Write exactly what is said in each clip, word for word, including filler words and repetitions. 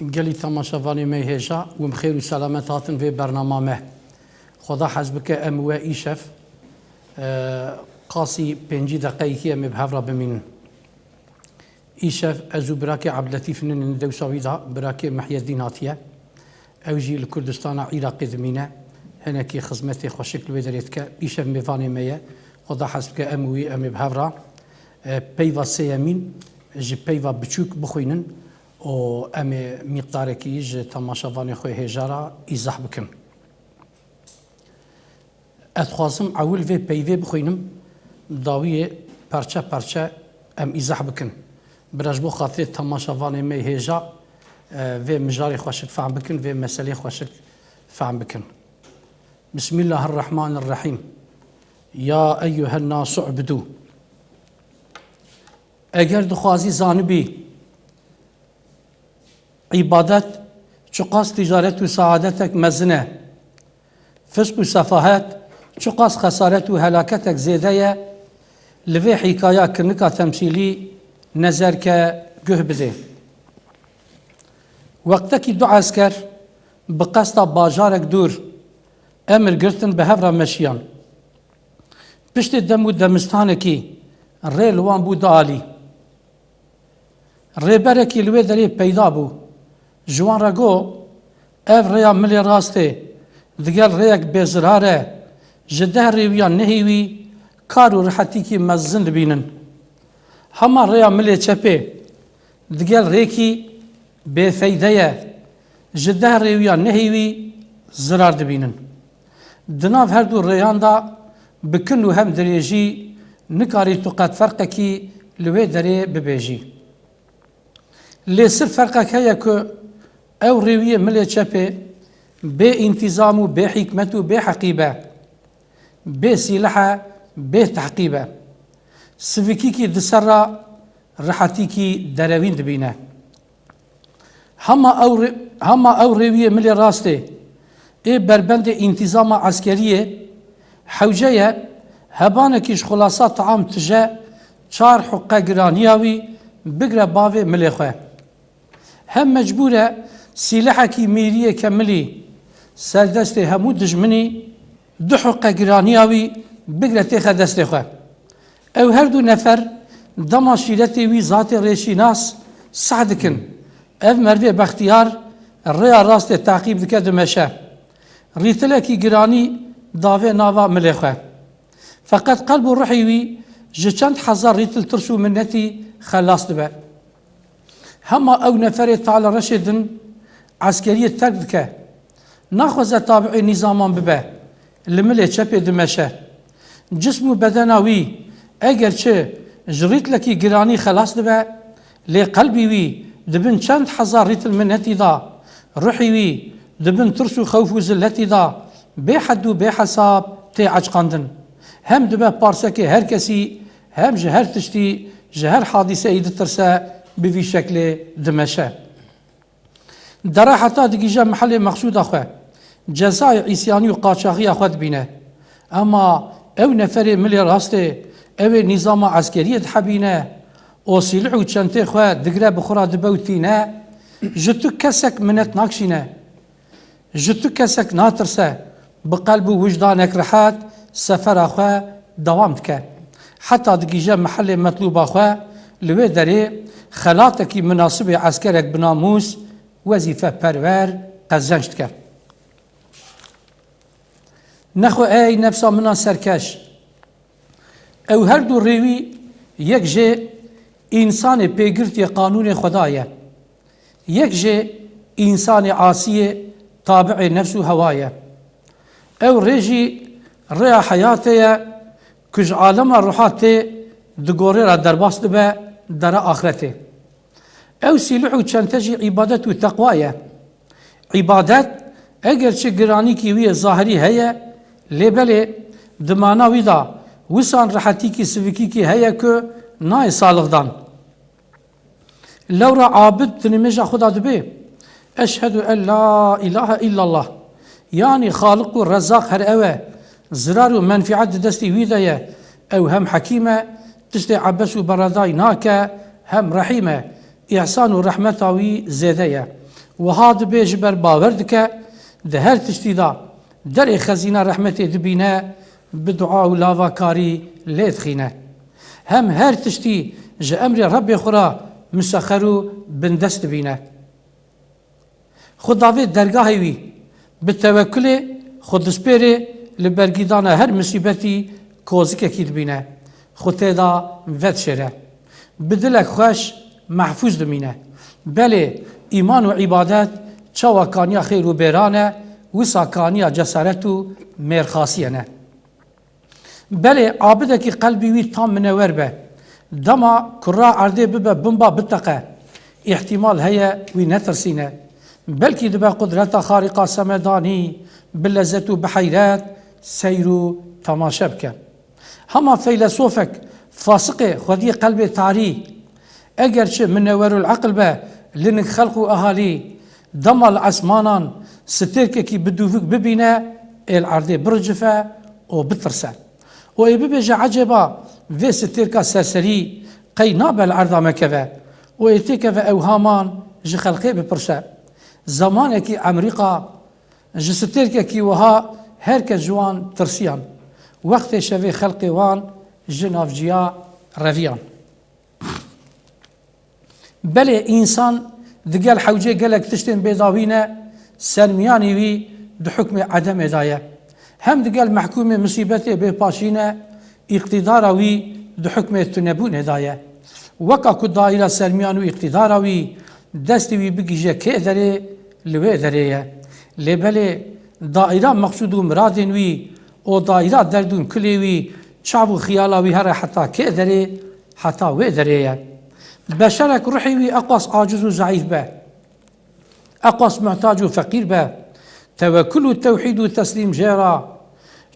Gelî temaşevanê me hêja, wim xêr û selamet hatin vê bernama me. Xweda hez bike em we îşev, e, qasî pêncî deqeyekî em ê bi hev re bimînin. Îşev ez û birakê Ebdletîf ninin dewsa wî de, birakê Mihyedîn hatiye. Ew jî li Kurdistana Iraqê dimîne. Hinekî xizmetê xweşik li wê derê dike. Îşev mêvanê me ye. Xweda hez bike em û wî em ê bi hev re, e, peyva sêyemîn ji peyva biçûk bixwînin û em ê mîqdarekî ji temaşevanê xwe hêja re îzah bikin. Ez dixwazim ewil vê peyvê bixwînim, dawiyê perçe perçe em îzah bikin. Biraz bo xatirê temaşevanê me hêja, e, vê mijarê xweşik fehm bikin, vê meselê xweşik fehm bikin. Bismillahirrahmanirrahîm. Ya eyyuhen nasu ubudû. Eger dixwazî zanibî, îbadet çiqas tîcaret û seadetek mezin e, fisq û sefahet çiqas xesaret û helaketek zêde ye, li vê hîkaya kinika temsîlî nezerke guh bidê. Wextekî du esker bi qesta bajarek dûr emir girtin bi hev re meşiyan. Piştê dem û demistanekî rê li wan bû dialî. Rêberekî li wê derê peyda bû. Ji wan re got, ev rêya milê rastê digel rêyek bêzirar e, ji deh rêwiya nehêwî kar û rihetîkî mezin dibînin. Hema rêya milê çepê digel rêkî bêfeyde ye, ji deh rêwiya nehêwî zirar dibînin. Di nav her du rêyan de bi kin û hem dirêjî nikarî tu qet ferqekî li wê derê bibêjî. Lê sirf ferqek heye ku ew rêwiyê milê çepê bê întîzam û bê hîkmet û bê heqî be, bê sîleh e, bê tehqî be. Sivikîkî di ser re rihetîkî derewîn dibîne. Hema ew rê-, hema ew rêwiyê milê rastê ê berbendê întîzama eskeriyê hewce ye, hebanekî ji xulasa taam tije çar huqe giraniya wî bigre bavê milê xwe. Hem mecbûr e sîlehekî mîriyê kemilî serdestê hemû dijminî du huqe giraniya wî bigre têxe destê xwe. Ew her du nefer dema şîretê wî zatê rêşînas seh dikin. Ev mervê bextiyar rêya rastê teqîb dike dimeşe. Rîtilekî giranî davê nava milê xwe. Feqet qelb û ruhê wî ji çend hezar rîtil tirs û minetî xelas dibe. Hema ew neferê tale reşê din eskeriyê terk dike. Naxwaze tabi'ê nîzaman bibe, li milê çepê dimeşe. Cism û bedena wî eger çi ji rîtlekî giranî xelas dibe, lê qelbî wî di bin çend hezar rîtil minetî de, ruhî wî di bin tirs û xewf û ziletî de bê hed û bê hesab tê ecqandin. Hem dibe parsekê her kesî, hem ji her tiştî, ji her hadîseyî ditirse, bi vî şeklê dimeşe. Dere heta digihîje mihelê mexsûda xwe, cezayê îsyanî û qaçaxiya xwe dibîne. Ema ew neferê milê rastê, ew ê nîzama eskeriyê dihebîne û sîlih û çentê xwe digre bi xwe re dibe û tîne, ji tu kesek minet nakşîne. Ji tu kesek natirse, bi qelb û wijdanek rehet sefera xwe dewam dike. Heta digihîje mihelê metlûba xwe, li wê derê xelatekî minasibê eskerek bi namûs, wezîfeperwer qezenc dike. Nexwe ey nefsa min a serkeş! Ew her du rêwî yek jê însanê pêgirtiyê qanûnê Xweda ye, yek jê însanê asiyê tabi'ê nefs û hewa ye. Ew rê jî rêya heyatê ye ku ji alema ruha tê di gorê re derbas dibe dera axretê. Ew sîlih û çente jî îbadet û teqwa ye. Îbadet, eger çi giranîkî wî yê zahirî heye, lê belê di mana wî de wisan rehetîkî sivikîkî heye ku nayê salixdan. Lewra abid di nimêja xwe de dibê, Eşhedû en la îlahe îllallah, yanî Xaliq û Rezzaq her ew e, zirar û menfîet di destê wî de ye, ew hem Hekîm e, tiştê ebes û beredayî nake, hem Rehîm e, îhsan û rehmeta wî zêde ye. Wiha dibê ji ber bawer dike, di her tiştî de derê xezîna rehmetê dibîne, bi dua û lavakarî lê dixîne. Hem her tiştî ji emrê Rebbê xwe re misexer û bindest dibîne. Xwe davê dergahê wî, bi tewekulê xwe dispêrê li bergîdana her misîbetî kozikekî dibîne, xwe tê de vedişêre. Bi dilek xweş mehfûz dimîne. Belê, îman û îbadet çawa kaniya xêr û bêran e, wisa kaniya cesaret û mêrxasiye ne. Belê, abidekî qelbî wî tam minewer be. Dema kura erdê bibe bimba biteqe, îhtimal heye wî netirsîne. Belkî dibe qudreta xarîqa semedanî, bi lezet û bi heyret seyr û temaşe bike. Hema feylesofek, fasiqê xwediyê qelbê tarî, eger çi minewerul eqil be, linik xelq û ehalî, dema li esmanan stêrkekî bi dûvik bibîne, ê li erdê biricife û bitirse. Û ê bibêje, ecêba vê stêrka serserî qey nabe li erda me keve? Û ê têkeve ewhaman ji xelqê bipirse. Zemanekî emrîqa ji stêrkekî wiha her kes ji wan tirsiyan. Wextê şevê xelqê wan ji navciya reviyan. Belê, însan digel hewcê gelek tiştên bêdawî ne, sermiyanî wî di hukmê edemê de ye. Hem digel mehkûmê misîbetê bêpaşî ne, îqtîdara wî di hukmê tunebûnê de ye. Weka ku daîra sermiyan û îqtîdara wî destê wî bigihîje kê derê, li wê derê ye. Lê belê, daîra meqsûd û miradên wî û daîra derd û kulê wî, çav û xiyala wî here heta kê derê, heta wê derê ye. Beşerek ruhê wî eqas aciz û zeîf be, eqas muhtac û feqîr be, tewekul û tewhîd û teslîm jê re,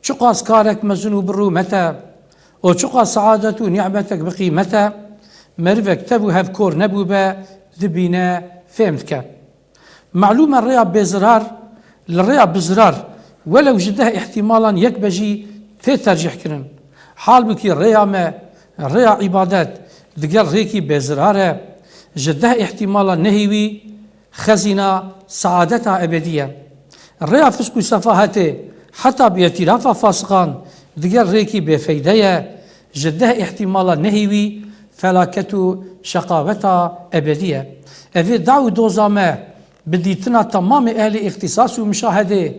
çiqas karek mezin û bi rûmet e û çiqas seadet û nîmetek bi qîmet e, merivek tev û hevkor nebûbe, dibîne, fêm dike. Malûm e, rêya bêzirar li rêya bizirar welew ji deh îhtîmalan yek be jî tê tercîhkirin. Halbûkî rêya me, rêya îbadet, digel rêkî bêzirar e, ji deh îhtîmalan nehî wî xezîna saadeta ebedî ye. Rêya fisk û sefahetê heta bi îtîrafa fasiqan digel rêkî bêfeyde ye, ji deh îhtîmala nehî wî felaket û şeqaweta ebedî ye. Evê da û doza me bi dîtina temamê ehlê îxtîsas û muşahedê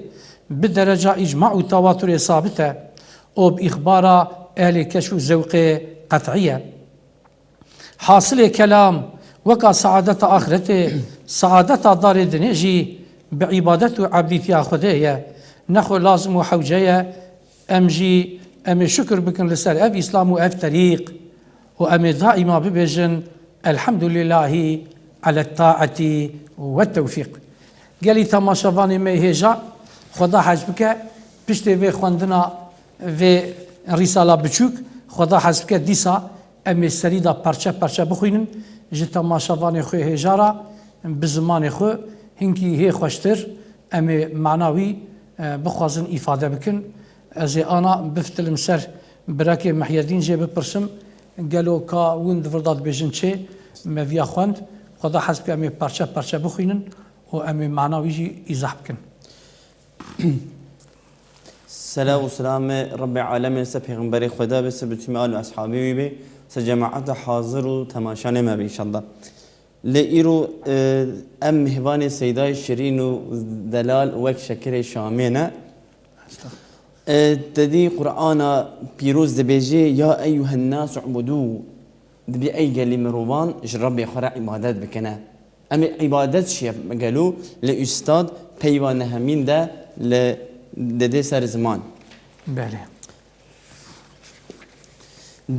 bi dereca îcma û tewaturê sabit e û bi îxbara ehlê keşf û zewqê qet'î ye. Hasilê kelam, weka saadeta axretê, saadeta darê dinê jî bi îbadet û ebdîtiya Xwedê ye. Nexwe lazim û hewce ye, em jî, em ê şukir bikin li ser ev Îslam û ev terîq û em ê daîma bibêjin, Elhamdulîllahî ale't taetî we't tewfîq. Gelî temaşevanê me hêja, Xweda hez bike, piştê vê xwendina vê rîsala biçûk, Xweda hez bike, dîsa em ê serî de perçe perçe bixwînin, ji temaşevanê xwe hêja re bi zimanê xwe hinkî hê xweştir em ê mana wî, e, bixwazin îfade bikin. Ez ê ana biftilim ser birakê Mihyedîn, jê bipirsim, gelo ka win di vir de dibêjin çê, me viya xwend, Xweda hez bike em ê perçe perçe bixwînin û em ê mana wî jî îzah bikin. Selav û selamê Rebbê alemê li ser Pêxemberê Xweda be, ser bi tûmê al û eshabê wî be, ser cemaeta hazir û temaşanê me be înşallah. Lê îro, e, em mêvanê Seydayê Şirîn û Delal wek şekerê Şamê ne. Estağfurullah. E, te dî Qur'ana pîroz dibêje, "Ya eyyuhen nas ubudû." Dibê ey gelî mirovan ji Rebbê xwe re îbadet bikine. Em ê îbadet çi ye gelo? Li Üstad peyva nehemîn de li didê ser ziman. Belê.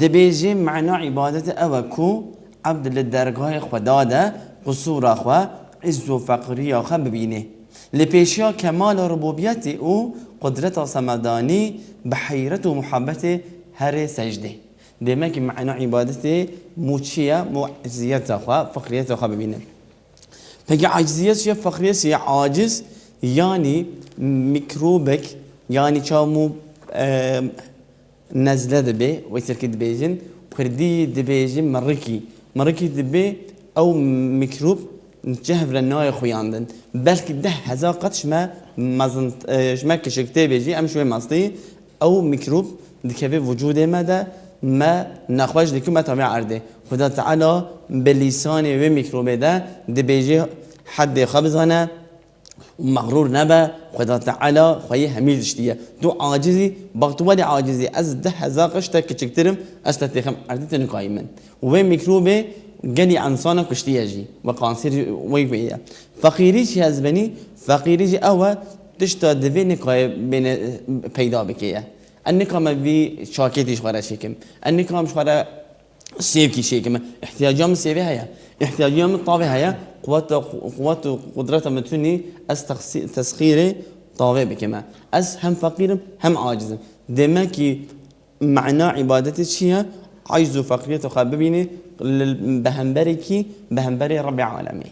Dibêje, mena îbadetê ew e ku ebd li dergahê Xweda de qusûra xwe, izz û feqiriya xwe bibîne. Li pêşiya kemala rububiyetê û qudreta semedanî bi heyret û muhabbetê here secdê. Demek ki mena îbadetê mû çi ye? Mû ecziyeta xwe, feqiriyeta xwe bibîne. Peki aciziyet ya, feqiriyet ya, aciz, yani mikrobek, yani çamu, e, nezle dibe, wê serkî dibêjin, kurdî dibêjin mirikî. Mirikî dibe ew mikrob Cihv re nayê xuyandin. Belkî deh hezar qat ji me mezin, e, ji me kiçiktê bê jî, em ji wê meztî, ew mîkrob dikeve vücudê me de, me nexweş dike, me tavê erdê. Xuda Teala bi lîsanê wê mîkrobê de dibêje, heddê xwe bizane û mexrûr nebe, Xuda Teala xweyê hemî tiştî ye. Tu acizî, bak tu welê acizî, ez deh hezar qat ji te kiçiktir im, ez te têxim erdê, tu nikayî min. Wê mîkrobê gelî însana kuştiye jî. We kansêr jî wê wê ye. Feqîrî jî ez benî, feqîrî jî ew e, tişta divê nikaye bêne, e, peyda bike ye. Ez nikame vî çakêtî ji xwe re çêkim. Ez nikam ji xwe re sêvkî çêkime. Îhtiyaca min sêvê heye. Îhtiyaca min tavê heye. Quweta, quwet û qudreta min tunî ez texsî-, tesxîrê tavê bikime. Ez hem feqîr im, hem aciz im. Demekî Mena îbadetê çi ye? Ecz û feqîriyeta xwe bibînî li, bi hemberê kî? Bi hemberê Rebbê Alemê.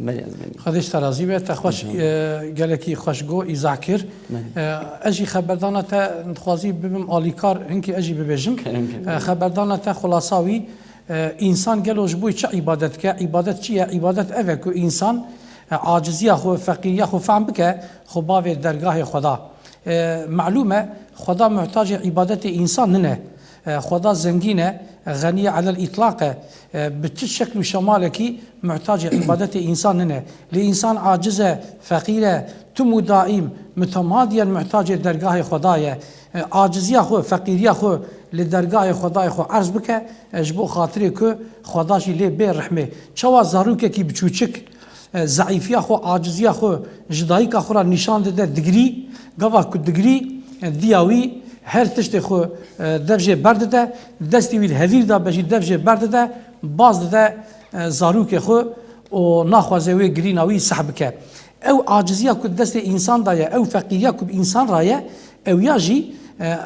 Belê, ez benî. Xwedê ji te razî be, te xweş, Sağ ol. e, gelekî xweş got, îzah kir. Belê. E, ez jî xeberdana te dixwazî bibim alîkar, hinkî ez jî bibêjim. Kerem, kerem. E, xeberdana te xulasa wî, e, însan gelo ji bo çi îbadet dike? Îbadet çi ye? Îbadet ev e ku însan, e, aciziya xwe, feqîriya xwe fehm bike, xwe bavê dergahê Xweda. E, melûm e, Xweda muhtacê îbadetê însan nine. E, Xweda zengîn e, xenî ye elel îtlaq e. E, bi tu şekl û şemalekî muhtacê îbadetê însan nine. Lê însan aciz e, feqîr e, tim û daîm, mutemadiyen muhtacê dergahê Xweda ye. E, aciziya xwe, feqîriya xwe li dergahê Xwedayê xwe erz bike, e, ji bo xatirê ku Xweda jî lê bê rehmê. Çawa zarokekî biçûçik, e, zeîfiya xwe, aciziya xwe ji dayika xwe re nîşan dide, digirî, gava ku digirî, e, diya wî her tiştê xwe, e, dev jê berdide, destê wî li hevîr de be jî dev jê berdide, baz dide, e, zarokê xwe û naxwaze wê girîna wî seh bike. Ew aciziya ku destê însan de ye, ew feqîriya ku bi însan re ye, ew ya jî, e,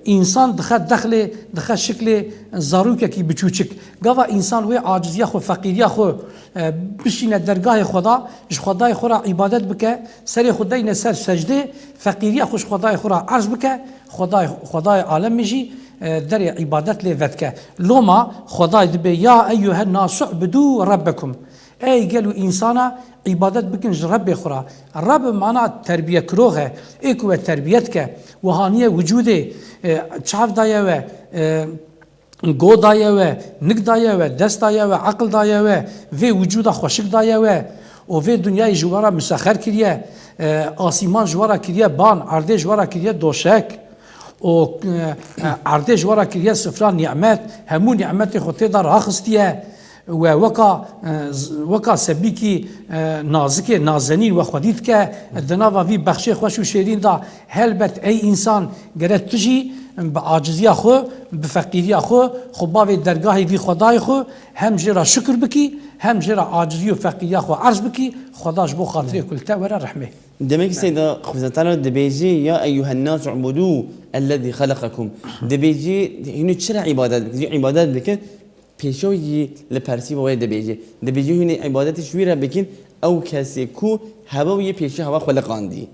e, însan dixe dexlê, dixe şiklê zarokekî biçûçik. Gava însan wê aciziya xwe, feqîriya xwe, e, bişîne dergahê Xweda, ji Xwedayê xwe re îbadet bike, serê xwe deyne ser secdê, feqîriya xwe ji Xwedayê xwe re erz bike, Xwedayê, Xwedayê alemê jî, e, derê îbadet lê vedike. Loma Xwedayê dibê, "Ya eyyuhen nasu u'budu rabbekum." Ey gelo însana, îbadet bikin ji Rebbê xwe re. Reb mana terbiyekirok e. Ê ku we terbiye dike. We haniye wicûdê, e, çav daye we, e, go daye we, nik daye we, dest daye we, eqil daye we, vê wicûda xweşik daye we û vê dinyayê ji we re misexer kiriye. E, asîman ji we re kiriye ban, erdê ji we re kiriye doşek. Û, e, e, erdê ji we re kiriye sifra nîmet, hemû nîmetê xwe tê de raxistiye. We weka, e, z-, weka sebîkî, e, nazikê, nazenîn we xwedî dike. Di nava vî bexşê xweş û şêrîn de helbet ey însan gere tu jî bi aciziya xwe, bi feqîriya xwe, xwe bavê dergahê vî Xwedayê xwe hem jê re şukir bikî, hem jê re acizî û feqîriya xwe erz bikî, Xweda ji bo xatirê ku li te were rehmê. Demek ki Seyda Xwezatana dibêjî, "Ya eyyuhen nasu ubudu ellezî xelaqekum." Dibêjî, hûn çira îbadet dikin? Hûn îbadet dikin, pêşo yî li persî wê dibêjî. Dibêjî, hûn îbadetê ji wî re bikin, ew kesê ku hewa wî yê pêşî hewa xwe liqandî.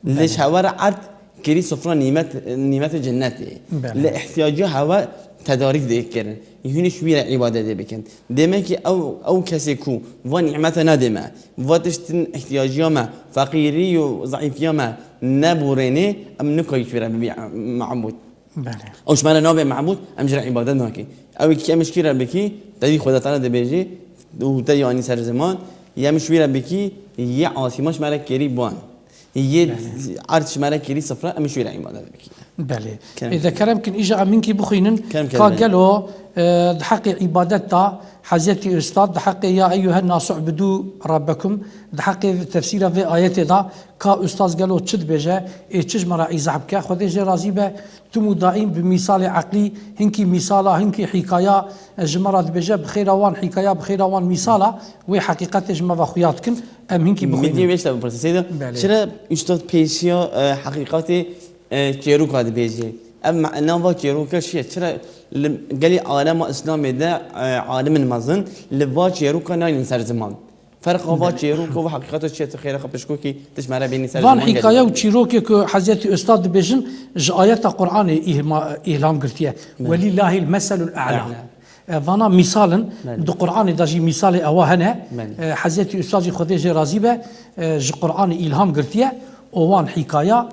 Li Belê. Ji hewa re erd kirî sofra nîmet, nîmetê cennetê. Belê. Li ihtiyacî hewa tedarîk dê kirin. Hûn ji wî re îbadetê bikin. Demek ki ew, ew kesê ku va nîmete nedê me, va tiştin ihtiyaciya me, feqîrî û zeîfiya me neborênê, em nikayî ji wî re bibî mebûd. Belê. Ew ji me re nabe mebûd, em ji re îbadet nakin. Ew ki em ji kî re bikî, te dî Xweda Teala dibêjî, û te yanî ser ziman, yê em ji wî re bikî, yê asîman ji me re kêrî ban. Yê Belê. Erd ji me re kêrî sifra, em ji wî re îbadet bikî. Belê. Kerem. Ê de kerem kin, îja em hinkî bixwînin. Kerem, ka kerem. Gelo, e, di heqê îbadet de Hezretî Ustad, di heqê ya eyyuhen nasu ubudu rabbekum, di heqê tefsîra vê ayetê de ka Ustaz gelo çi dibêje, ê çi ji me re îzah bike, Xwedê jê razî be, tim û daîm bi mîsalê eqlî, hinkî mîsala, hinkî hîkaya, e, ji me re dibêje, bi xêra wan hîkaya, bi xêra wan mîsala, wê heqîqetê ji me ve xuya dikin, em hinkî Min bixwînin. Dî wê işte bipirsî, Seyda. Belê. Çira Ustad pêşiya, e, heqîqetê, e, çêroka dibêje? Ev mena va çêroka çi ye? Çira li gelî alema Îslamê de, e, alimên mezin li va çêroka naynin ser ziman? Ferqa va Belê. Çêrok û va heqîqeta çi ye? Tu xêra xwe pişkokî, tu ji me re bênî ser Van ziman hîkaye gelî. Û çîrokê ku Hezretî Ustad dibêjin, ji ayeta Qur'anê îhma-, îlham girtiye. Belê. Welillahil meselul a'la. A'la. E, vana mîsal in, Belê. Di Qur'anê de jî mîsalê ewa hene. Belê. E, Hezretî Ustad jî Xwedê jê razî be, e, ji Qur'anê îlham girtiye û wan hîkaya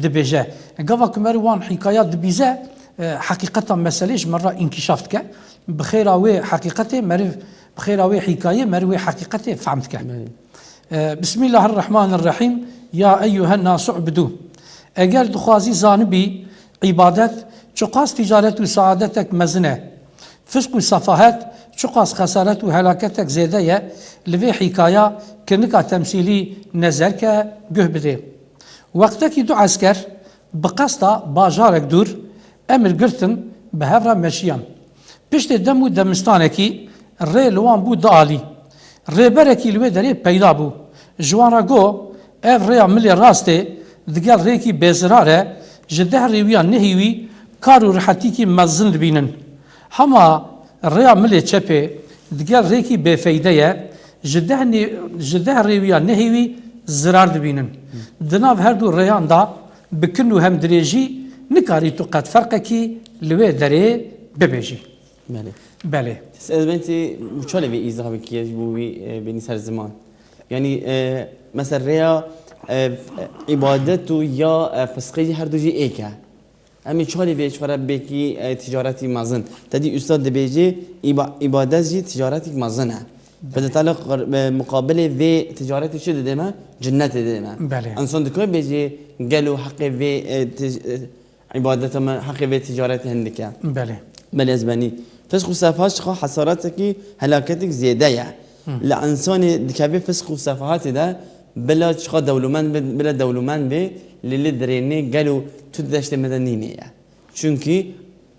dibêje. Gava ku meriv wan hîkaya dibîze, e, heqîqeta meselê ji me re înkîşaf dike. Bi xêra wê heqîqetê meriv, bi xêra wê hîkayê meriv wê heqîqetê fehm dike. Belê. E, Bismillahirrahmanirrahîm. Ya eyyuhen nasu ubudû. Eger dixwazî zanibî, îbadet çiqas tîcaret û seadetek mezin e. Fisk û sefahet çiqas xesaret û helaketek zêde ye, li vê hîkaya kinika temsîlî nezer ke guh bidê. Wextekî du esker bi qesta bajarek dûr emir girtin bi hev re meşiyan. Piştê dem û demistanekî rê li wan bû du alî. Rêberekî li wê derê peyda bû. Ji wan re got, ev rêya milê rastê digel rêkî bêzirar e, ji deh rêwiya nehî wî kar û rihetîkî mezin dibînin. Hema rêya milê çepê digel rêkî bêfeyde ye, ji deh nê-, ji deh rêwiya nehî wî zirar dibînin. Di nav her du rêyan de bi kin û hemdirêjî nikarî tu qet ferqekî li wê derê bibêjî. Belê. Belê. Ez bentî çolê vê îzah bikî ji bo wî, e, bênî ser ziman. Yanî, e, mesela rêya, e, îbadet û ya, e, fisqê jî her du jî êk e. Em ê çolê vê ji xwe re bêkî, e, ticaretî mezin. Te dî ustad dibêje îba-, îbadet jî ticaretîk mezin e. Belê. Xwedê Teala qir-, e, muqabilê vê ticaretê çi dide me? Cinnetê dide me. Belê. Însan dikare bêje gelo heqê vê, e, tij-, e, îbadeta me heqê vê ticaretê hindik e. Belê. Belê ez benî. Fisq û sefahat çiqa hesaretekî helaketek zêde ye. Hı. Li însanê dikeve fisq û sefahatê de bila çiqa dewlemend be, bila dewlemend be, lê li dirênê gelo tu di deştê me de nînê ye. Çunkî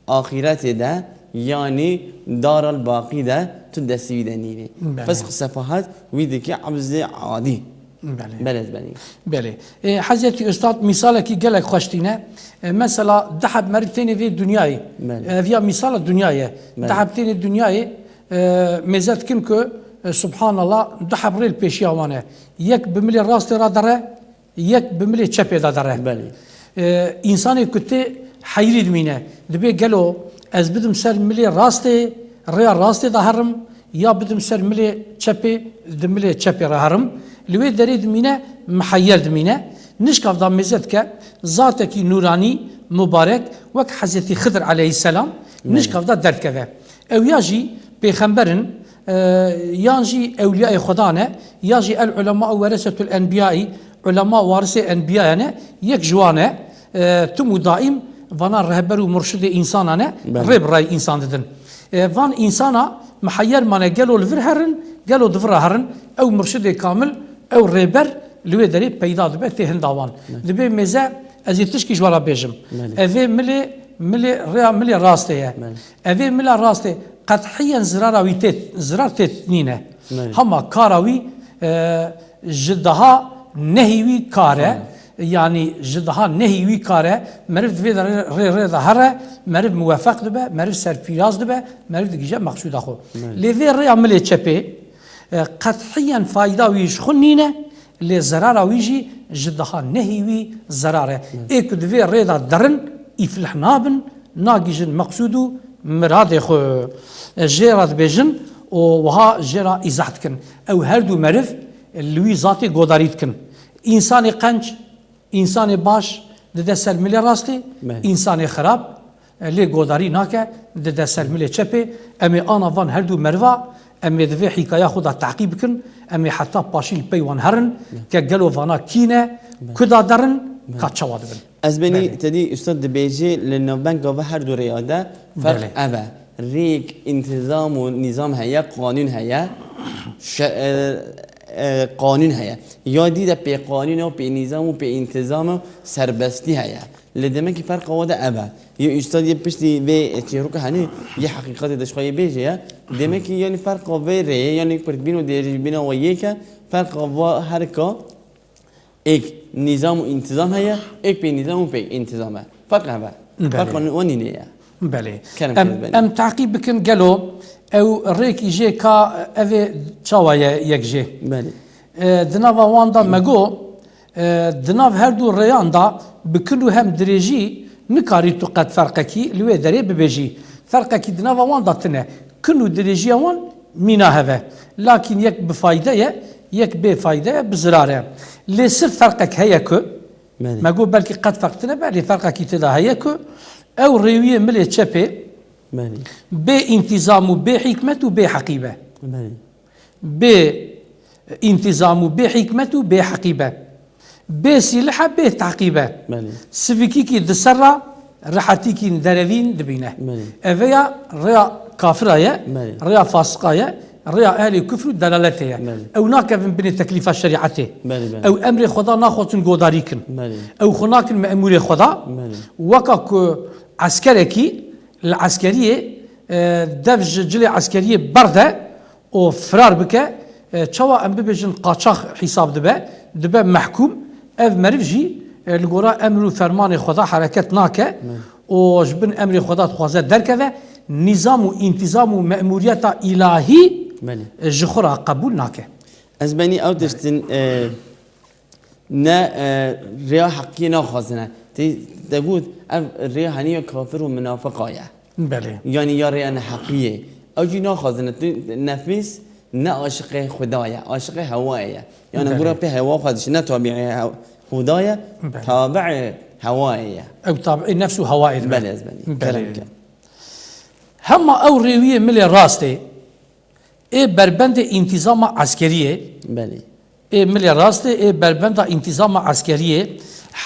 axîretê de yanî daral baqî de tu destî wî de nînê. Belê. Fisq û sefahat wî dike ebzê adî. Belê. Belê ez benî. Belê. E, Hezretî Ustad mîsalekî gelek xweş tîne. E, mesela du heb meriv tênê vê dinyayê. Belê. E, ev ya mîsala dinyayê. Belê. Du heb tênê dinyayê, e, mêze dikin ku, e, subhanallah, du heb rê li pêşiya wan e. Yek bi milê rastê re dere, yek bi milê çepê de dere. Belê. E, însanê ku tê heyrî dimîne. Dibê gelo ez bidim ser milê rastê, rêya rastê de herim, ya bidim ser milê çepê, di milê çepê re herim. Li wê derê dimîne, miheyer dimîne. Nişka da mêze dike, zatekî nûranî, mubarek, wek Hezretî Xidir aleyhisselam, Belê. Nişka da derdikeve. Ew ya jî pêxember in, e, yan jî ewliyayê Xweda ne, ya jî el ulema weresetul enbiyayî, ulema warisê enbiya ne, yek ji wan e, e, tim û daîm vana rehber û murşidê însanan e, Belê. Rê bi rayî însan didin. E, van însana miheyer mane gelo li vir herin, gelo di vir re herin, ew murşidê kamil, ew rêber li wê derê peyda dibe tê hinda wan. Belê. Dibê mêze ez ê tişkî ji we re bêjim. Belê. Evê milê, milê, rêya milê rastê ye. Belê. Evê mila rastê qethiyen zirara wî tê, zirar tê nîne. Belê. Hema kara wî, e, ji daha nehî wî kar e. Tamam. Yanî ji daha nehî wî kar e. Meriv divê de rê, rê, rê de here, meriv muwefeq dibe, meriv serfîraz dibe, meriv digije meqsûda xwe. Belê. Lê vê rêya milê çepê, e, qethiyen fayda wî ji xwe nîne. Lê zerara wî jî ji daha nehî wî zerar e. Hı. Ê ku di vê rê de derin, îflih nabin, nagihîjin meqsûd û miradê xwe. Jê re dibêjin û wiha jê re îzah dikin. Ew her du meriv li wî zatê godarî dikin. Însanê qenc, însanê baş dide ser milê rastê, Belê. Însanê xirab, e, lê godarî nake, dide ser milê çepê. Em ê ana van her du meriva, em ê di vê hîkaya xwe de teqîb bikin, em ê heta paşî li pey wan herin, Belê. Ke gelo vana kî ne, Belê. Ku da derin, Belê. Ka çawa dibin. Ez benî Belê. Te dî ustad dibêjê li navbenga ve her du rêya de ferq Belê. Ev e. Rêk, întîzam û nîzam heye, qanûn heye, şe-, e, e, qanûn heye. Ya dî de pê qanûn e, pê nîzam û pê întîzam e, serbestî heye. Lê demekî ferqa wa de ev e. Yê ustad yê piştî vê çîroka henî yê heqîqetê de ji xwe yê bêje ye. Demekî yanî ferqa vê rêyê, yanî pirdbîn û dêrîbîna we yek e, ferqa va herika êk nîzam û întîzam heye, êk pê nîzam û pê întîzam e. Ferq ev e. Belê. Ferqa wan nîne ye. Belê. Kerem Em, kerem, belê. Em teqîb bikin gelo ew rêkî jê ka ev ê çawa ye yek jê? Belê. E, di nava wan de me got, e, di nav her du rêyan de bi kin û hem dirêjî nikarî tu qet ferqekî li wê derê bibêjî. Ferqekî di nava wan de tine. kin û dirêjiya wan mîna hev e. Lakîn yek bi fayde ye, yek bê fayde ye, bi zirar e. Lê sirf ferqek heye ku, Belê. me got belkî qet ferq tine be, lê ferqekî tê de heye ku ew rêwiyê milê çepê Belê. bê întîzam û bê hîkmet û bê heqî be. Belê. Bê întîzam û bê hîkmet û bê heqî be. Bê sîlihe, bê teqî be. Belê. Sivikîkî di ser re, rehetîkî derevîn dibîne. Belê. Eveya rêya kafira ye, Belê. rêya fasiqa ye, rêya ehlê kufr û delaletê ye. Belê. Ew nakevin binê teklîfa şerîetê. Belê, belê. Ew emrê Xweda naxwazin godarî kin. Belê. Ew xwe nakin memûrê Xweda. Belê. Weka ku eskerekî li eskeriyê, e, dev ji cilê eskeriyê berde, û firar bike, e, çawa em bibêjin qaçax hîsab dibe, dibe mehkûm, ev meriv jî, e, li gora emr û fermanê Xweda hereket nake Belê. û ji bin emrê Xweda dixwaze derkeve, nîzam û întîzam û memûriyeta îlahî, Belê. e, ji xwe re qebûl nake. Ez benî ew tiştin, e, ne, e, rêya heqiyê naxwazine. Tê, te got, ev rêya henî ya kafir û minafiqa ye. Belê. Yanî ya rêya neheqiyê. Ew jî naxwazine. Tu nefis ne aşiqê Xuda ye, aşiqê hewayê ye. Yanî Belê. gura pê hewa xwe dişine, tabiê hew-, Xuda ye, Belê. tabiê hewayê ye. Ew tabiê nefs û hewayê dibe. Belê, ez benî. Belê. Kerem ke. Hema ew rêwiyê milê rastê, ê berbendê întîzama eskeriyê, Belê. ê milê rastê, ê berbenda întîzama eskeriyê,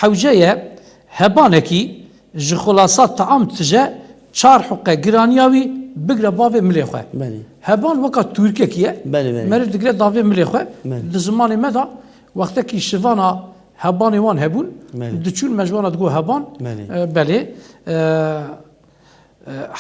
hewce ye hebanekî ji xulasa team tije çar huqe giraniya wî bigre bavê milê xwe. Belê. Heban weka tûrikekî ye. Belê, belê. Meriv digre davê milê xwe. Belê. Di zimanê me de wextekî şivana hebanê wan hebûn, Belê. diçûn me ji wana digot heban. Belê. E, belê. E,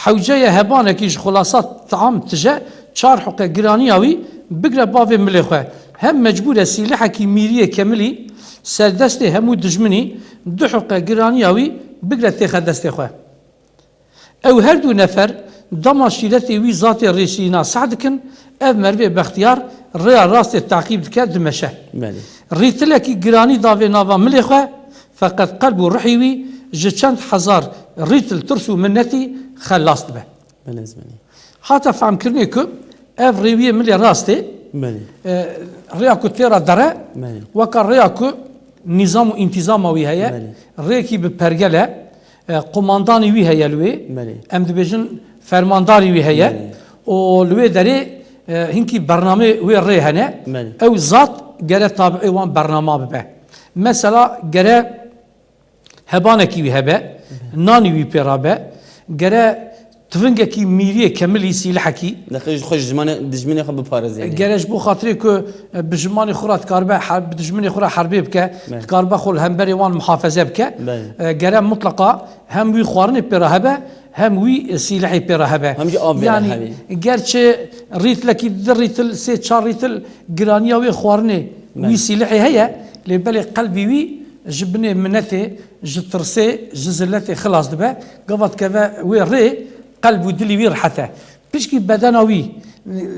Hewce ye hebanekî ji xulasa team tije çar huqe giraniya wî bigre bavê milê xwe. Hem mecbûr e sîlehekî mîriyê kemilî ser destê hemû dijminî du huqe giraniya wî bigre têxe destê xwe. Ew her du nefer dema şîretê wî zatê rêşîna seh dikin, ev merivê bextiyar rêya rastê teqîb dike, dimeşe. Belê. Rîtilekî giranî davê nava milê xwe, feqet qelb û ruhî wî ji çend hezar rîtil tirs û minetî xelas dibe. Belê, ez benî. Hate fehmkirinê ku ev rêwiyê milê rastê, Belê. e, rêya ku tê re dere, Belê. weka rêya ku nîzam û întîzama wî heye, Belê. rêkî bi pergel e, e, qumandanî wî heye li wê. Belê. Em dibêjin fermandarî wî heye. Belê. Û li wê derê, e, hinkî bernameyê wê rê hene. Belê. Ew zat gere tabiê wan bernama bibe. Mesela gere hebanekî wî hebe, nanî wî pê re be, gere tivingekî mîriyê kemilî sîlehekî, Dixê ji xwe ji zimanê dijminê xwe biparêze, yanî. Gere ji bo xatirê ku, e, bi zimanê xwe re dikaribe her-, bi dijminê xwe re herbê bike, Belê. dikaribe xwe li hemberê wan muhafeze bike, Belê. e, gere mutleqa hem wî xwarinê pê re hebe, hem wî, e, sîlehê pê re hebe. Hem jî av pê re Yanî, hebe. gerçi rîtlekî di rîtil, sê çar rîtil giraniya wê xwarinê, Belê. wî sîlehê heye, lê belê qelbî wî ji binê minetê, ji tirsê, ji ziletê xilas dibe, gava dikeve wê rê, qelb û dilî wî rehet e. Pişkî bedena wî,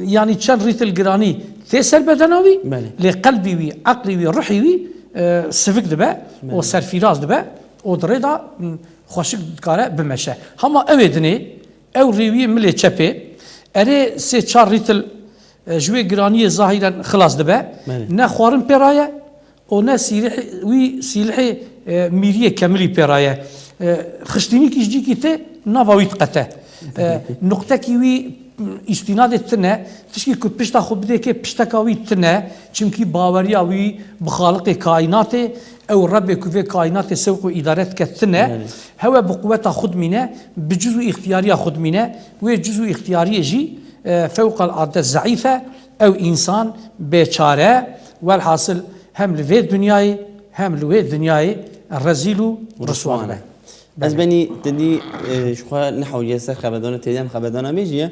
yanî çend rîtil giranî tê ser bedena wî, Belê. lê qelbî wî, eqlî wî, ruhî wî, e, sivik dibe Belê. û serfîraz dibe û di rê de, m, xweşik dikare bimeşe. Hema ew ê dinê, ew rêwiyê milê çepê, erê sê çar rîtil, e, ji wê giraniyê zahîren xilas dibe, Belê. ne xwarin pê re ye, û ne sîlihê wî, sîlihê, e, mîriyê kemilî pê re ye. E, xiştînîkî ji cîkî tê, nava wî diqete. E, nuqtekî wî, m, îstînadê tune, tişkî ku pişta xwe bidê kê pişteka wî tune, çimkî baweriya wî bi Xaliqê kaînatê, ew Rebbê ku vê kaînatê sewq û îdare dike tune. Belê. Hewe bi quweta xwe dimîne, bi ciz û îxtiyariya xwe dimîne. Wê ciz û îxtiyariyê jî, e, fewqelade zeîf e. Ew însan bêçare, welhasil hem li vê dinyayê hem li wê dinyayê rezîl û riswa dibe. Ez benî te dî, e, ji xwe nehewliye ser xeberdana, têde em xeberdana bêjiye.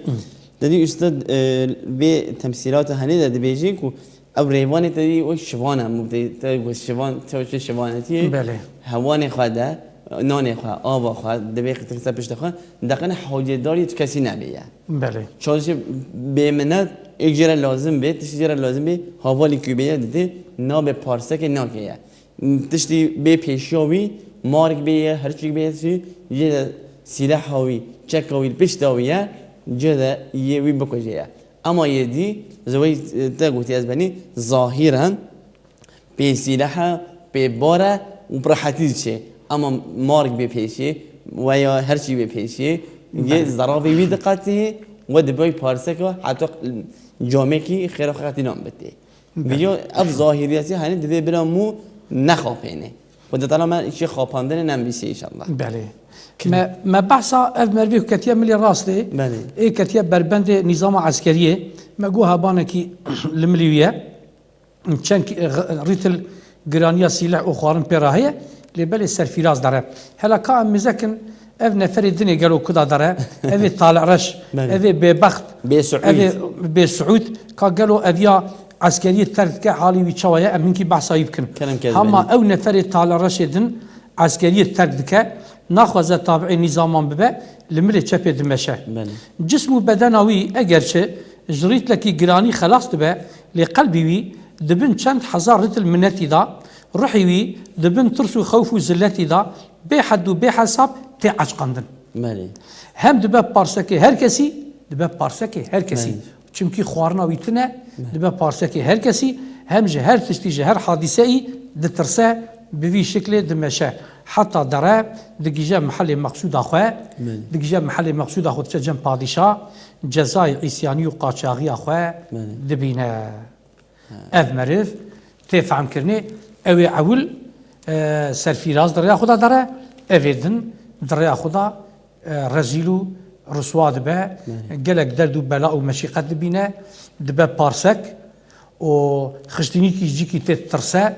Te dî ustad, e, vê temsîlata henê de dibêjin ku ew rêvanê te dî wek şivan e, te, te wek şivan, te wek şivanetiyê Belê. hewanê xwe de, nanê xwe, ava xwe, divê qitixse pişta xwe, deqene hewliyedarî tu kesî nebêye. Belê. Çarşî bêminet, êk jê re lazim bê, tiştî jê re lazim bê, havalî ku bêye didê, nabê parsekê nakeye. Tiştî bê pêşiya wî, mark bêye, hirçîk bêye, tiştî jê de sîleha wî, çeka wî li pişta wî ye, Cê de yê wî bikujê ye. Ama yê dî, ji wê te gotî ez benî, zahiren pê sîlehe, pê bar e û bi rehetî diçê. Ama marg bê pêşê, weya her çî bê pêşê, yê Belê. Zeravê wî diqetihê, we dibe wî parseka heta camekî xêra xwe qetî nan bitê. Belê. Vêya ev zahiriyetî, hani, divê bila mû nexapêne. Xwedê Teala me ji xapandinê nenivîsê, înşallah. Belê. Me, me behsa ev merivê ku ketiye milê rastê, Belê. Ê ketiye berbendê nîzama eskeriyê, me got hebanekî li milî wî ye. Çend ki-, rîtil giraniya sîleh û xwarin pê re heye, lê belê serfîraz dere. Hela ka em mizekin, ev neferê dinê gelo kuda dere, ev ê talihreş, Belê. Ev ê bêbext, Bê Siûd. Ev ê bê Siûd, ka gelo ev ya eskeriyê terk dike, halî wî çawa ye, em hinkî behsa wî bikin. Kerem ke Hema belê. Ew neferê talihreşê din eskeriyê terk dike, naxwaze tabiê nîzaman bibe, li milê çepê dimeşe. Belê. Cism û bedena wî eger çi ji rîtlekî giranî xelas dibe, lê qelbî wî di bin çend hezar ritil minetî de, ruhî wî di bin tirs û xewf û ziletî de bê hed û bê hesab tê eşqandin. Belê. Hem dibe parsekê her kesî, dibe parsekê her kesî. Belê. Çimkî xwarina wî tune, Belê. Dibe parsekê her kesî, hem ji her tiştî, ji her hadîseyî ditirse, bi vî şiklê dimeşe. Heta dere digije mihelê meqsûda xwe, Belê. Digije mihelê meqsûda xwe diçe cem padîşa, cezayê îsyanî û qaçaxiya xwe Belê. Dibîne. Ev meriv tê fehmkirinê, ew ê ewil, e, serfîraz di rêya xwe de dere, ev ê din di rêya xwe de, e, rezîl û riswa dibe, Belê. Gelek derd û bela û meşîqet dibîne, dibe parsek û xiştinîkî ji cîkî tê tirse,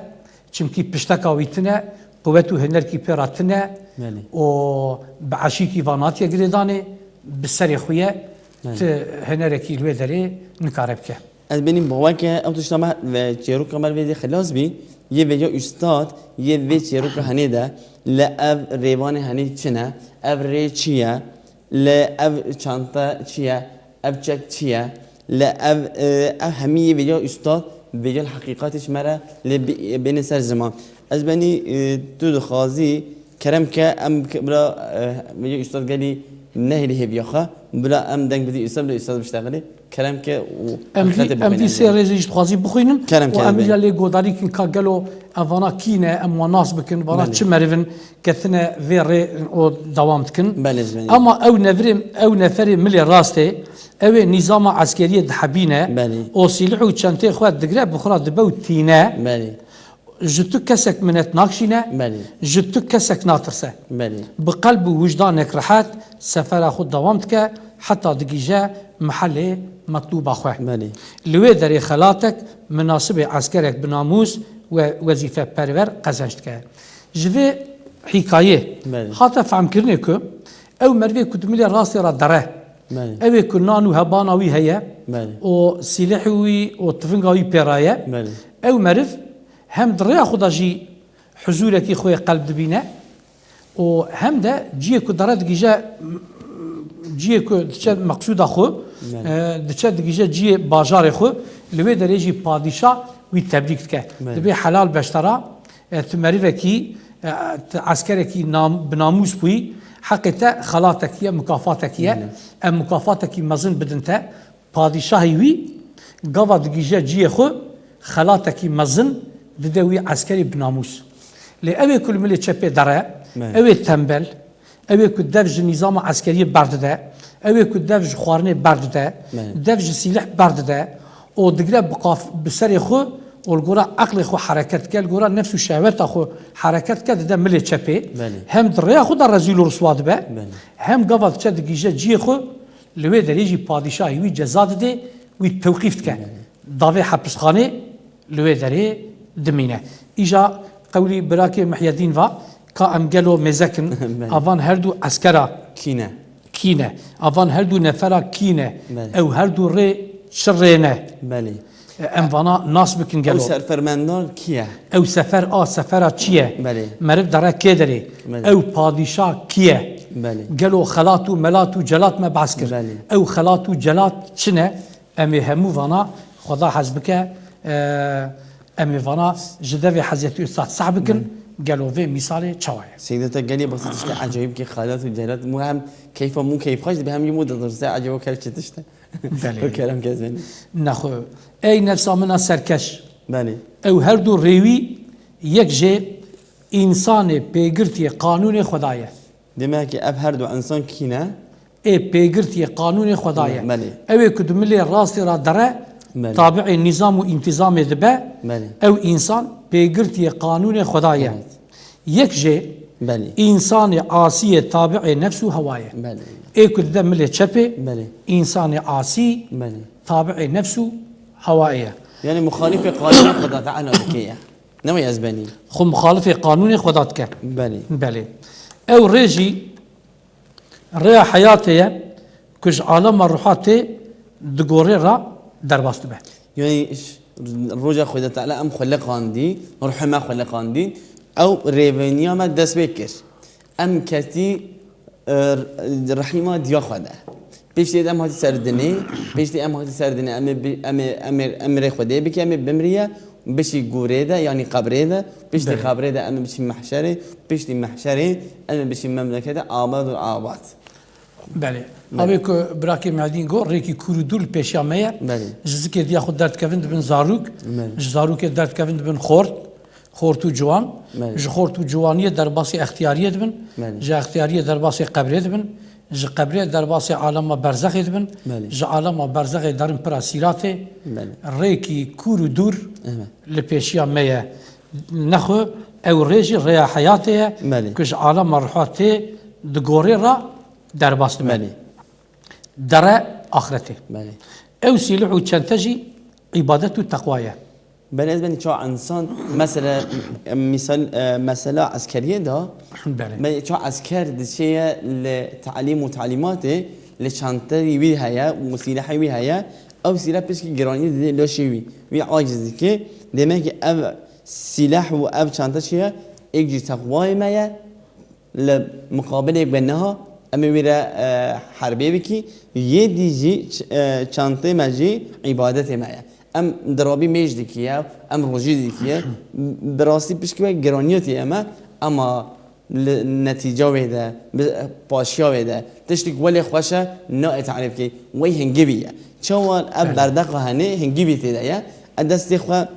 çimkî pişteka wî tune, quwet û hunerkî pê re tune Belê. Û bi eşîkî va natiye girêdanê, bi serê xwe ye, Belê. Ti hunerekî li wê derê nikare bike. Ez benî bawer ke ew tişta me ve çêroka me vê dê xilas bî, yê vêca ustad, yê vê çêroka henê de, le ev rêvanê henê çi ne, ev rê çi ye, le ev çanta çi ye, ev çek çi ye, le ev, e, ev hemî yê vêca ustad, vêca li heqîqatê ji me re lê bi-, bêne ser ziman. Ez benî, e, tu dixwazî, Kerem ke em k-, bila, eh, vêca ustad gelî nehêlî hêviya xwe, bila em deng bidî ustad, bila ustad biştexilî. Kerem ke û Em vî, heqîqetê em vî bixwîne sê rêzê jî dixwazî bixwînin Kerem û ke em bê. Îja lê godarî kin ka gelo ev vana kî ne, em wan nas bikin, vana Belê. Çi merivin, ketine vê rê û dewam dikin. Belê, belê. Ama ew nevirê, ew neferê milê rastê, ew ê nîzama eskeriyê dihebîne Belê. Û sîlih û çentê xwe digre bi xwe re dibe û tîne. Belê. Ji tu kesek minet nakşîne, Belê. Ji tu kesek natirse. Belê. Bi qelb û wijdanek rehet sefera xwe dewam dike, heta digihîje mihelê metlûba xwe. Belê. Li wê derê xelatek minasibê eskerek binamûs we wezîfeperwer qezenc dike. Ji vê hîkayê Belê. Hate fehmkirinê ku ew merivê ku di milê rastê re dere, Belê. Ew ê ku nan û hebana wî heye Belê. Û sîlehê wî û tivinga wî pê re ye, Belê. Ew meriv hem di rêya xwe de jî huzûrekî xwe yê qelb dibîne û hem de ciyê ku dere digihîje, ciyê ku diçe meqsûda xwe, Belê. E, diçe digihîje ciyê bajarê xwe, li wê derê jî padîşah wî tebrîk dike. Belê. Dibê helal beştera, e, tu merivekî, e, tu eskerekî nam-, binamûs bûyî, heqê te xelatekî ye, mukafatekî ye. Belê. Em mukafatekî mezin bidin te. Padîşahî wî gava digihîje ciyê xwe, xelatekî mezin dide wî eskerî binamûs. Lê ew ê ku li milê çepê dere, Me. Ew ê tembel, ew ê ku dev ji nîzama eskeriyê berdide, ew ê ku dev ji xwarinê berdide, Me. Dev ji sîleh berdide û digire bi qaf-, bi serê xwe û li gora eqlê xwe hereket dike, li gora nefs û şehweta xwe hereket dike, dide milê çepê. Belê. Hem di rêya xwe de rezîl û riswa dibe, Belê. Hem gava diçe digihîje ciyê xwe, Li wê derê jî padîşahî wî ceza didê, wî tewqîf dike. Davê hepisxanê li wê derê dimîne. Îja qewlî birakê Mihyedîn va, ka em gelo mêzekin, Belê. Avan her du eskera Kî ne? Kî ne? Avan her du nefera kî ne? Belê. Ew her du rê çi rê ne? Belê. Em vana nas bikin gelo. Ew serfermendar kî ye? Ew sefer a sefera çi ye? Belê. Meriv dere kê derê? Belê. Ew padîşa kî ye? Belê. Gelo xelat û melat û celat me behs kir. Belê. Ew xelat û celat çi ne? Em ê hemû vana Xweda hez bike, e, em ê vana ji devê Hezretî Ustad seh bikin. Belê. Gelo vê mîsalê çawa ye? Seyda, te gelî basî tiştê ecayîb kê, xelat û celat. Mû hem keyfa mû keyfxweş dibe, hem yê mû didirse ecayîb keyf çi tişt e. Belê. Kerem kezbeni. Nexwe. Ey nefsa min a serkeş. Belê. Ew her du rêwî yek jê însanê pêgirtiyê qanûnê Xwedayê. Demek ki ev her du insan kî ne? Ê pêgirtiyê qanûnê Xwedayê. Belê. Ew ê ku di milê rastê ra dere, Belê. tabi'ê nîzam û întîzamê dibe, Belê. ew însan pêgirtiyê qanûnê Xwedayê. Evet. Yek jê Belê. însanê asiyê tabi'ê nefs û hewayê. Belê. Ê ku dide milê çepê, Belê. însanê asî Belê. tabi'ê nefs û hewayê ye. Yani muxalifê qanûnê Xweda Teala dike ye. Ne wê ez benî. Xwe muxalifê qanûnê Xweda dike. Belê. Belê. Ew rê jî rêya heyatê ye ku ji alema ruha tê di gorê re derbas dibe. Yani ş-, roja Xweda Teala em xuliqandî, ruhê me xuliqandî, ew rêveniya me dest pê kir. Em ketî, e, rehîma diya xwe de. Piştî em hatî ser dinê, piştî em hatî ser dinê, em ê bi-, em ê, em ê, em ê rê Xwedê bike, em ê bimriye, bişî gorê de, yanî qebrê de, piştî Belê. qebrê de em ê biçî mehşerê, piştî mehşerê em ê biçî memlekete abad û abat. Belê. Belê. Avê ku birakê Mehdîn got, rêkî kûr û dûr li pêşiya me ye. Belê. Ji zikê diya xwe derdikevin dibin zarûk, Belê. ji zarûkê derdikevin dibin xort, xort û ciwan. Belê. Ji xort û ciwaniyê derbasî extiyariyê dibin. Belê. Ji extiyariyê derbasî qebrê dibin. Ji qebrê derbasî alema berzexê dibin. Belê. Ji alema berzexê derin pira sîratê. Belê. Rêkî kûr û dûr Evet. li pêşiya me ye. Nexwe ew rê jî rêya heyatê ye Belê. ku ji alema ruha tê di gorê re derbas dibe. Belê. Dere axretê. Belê. Ew sîlih û çente jî îbadet û teqwa ye. Belê, ez benî çawa insan, mesela, em, misal, e, mesela eskeriyê de, Belê. me çawa esker diçeye li talîm û talîmatê, li çanteyê wî heye û sîlehê wî heye, ew sîleh pişkî giranî didê laşê wî. Wî aciz dike. Demek ki ev sîleh û ev çante çi ye? Êk jî teqwayê me ye, li muqabilê we niha em ê wî re, e, herbê bikî. Yê dî jî ç-, e, çantê me jî îbadetê me ye. Em dirabî mêj dikiye, em rojî dikiye. Bi rastî pişkî we giraniyetê ye me, ema li netîca wê de, bi paşiya wê de, tiştîk welê xweş e, naê tarîf kê, wey hingivî ye. Çawa ev Belê. berdeqa henê hingivî tê de ye, e destê xwe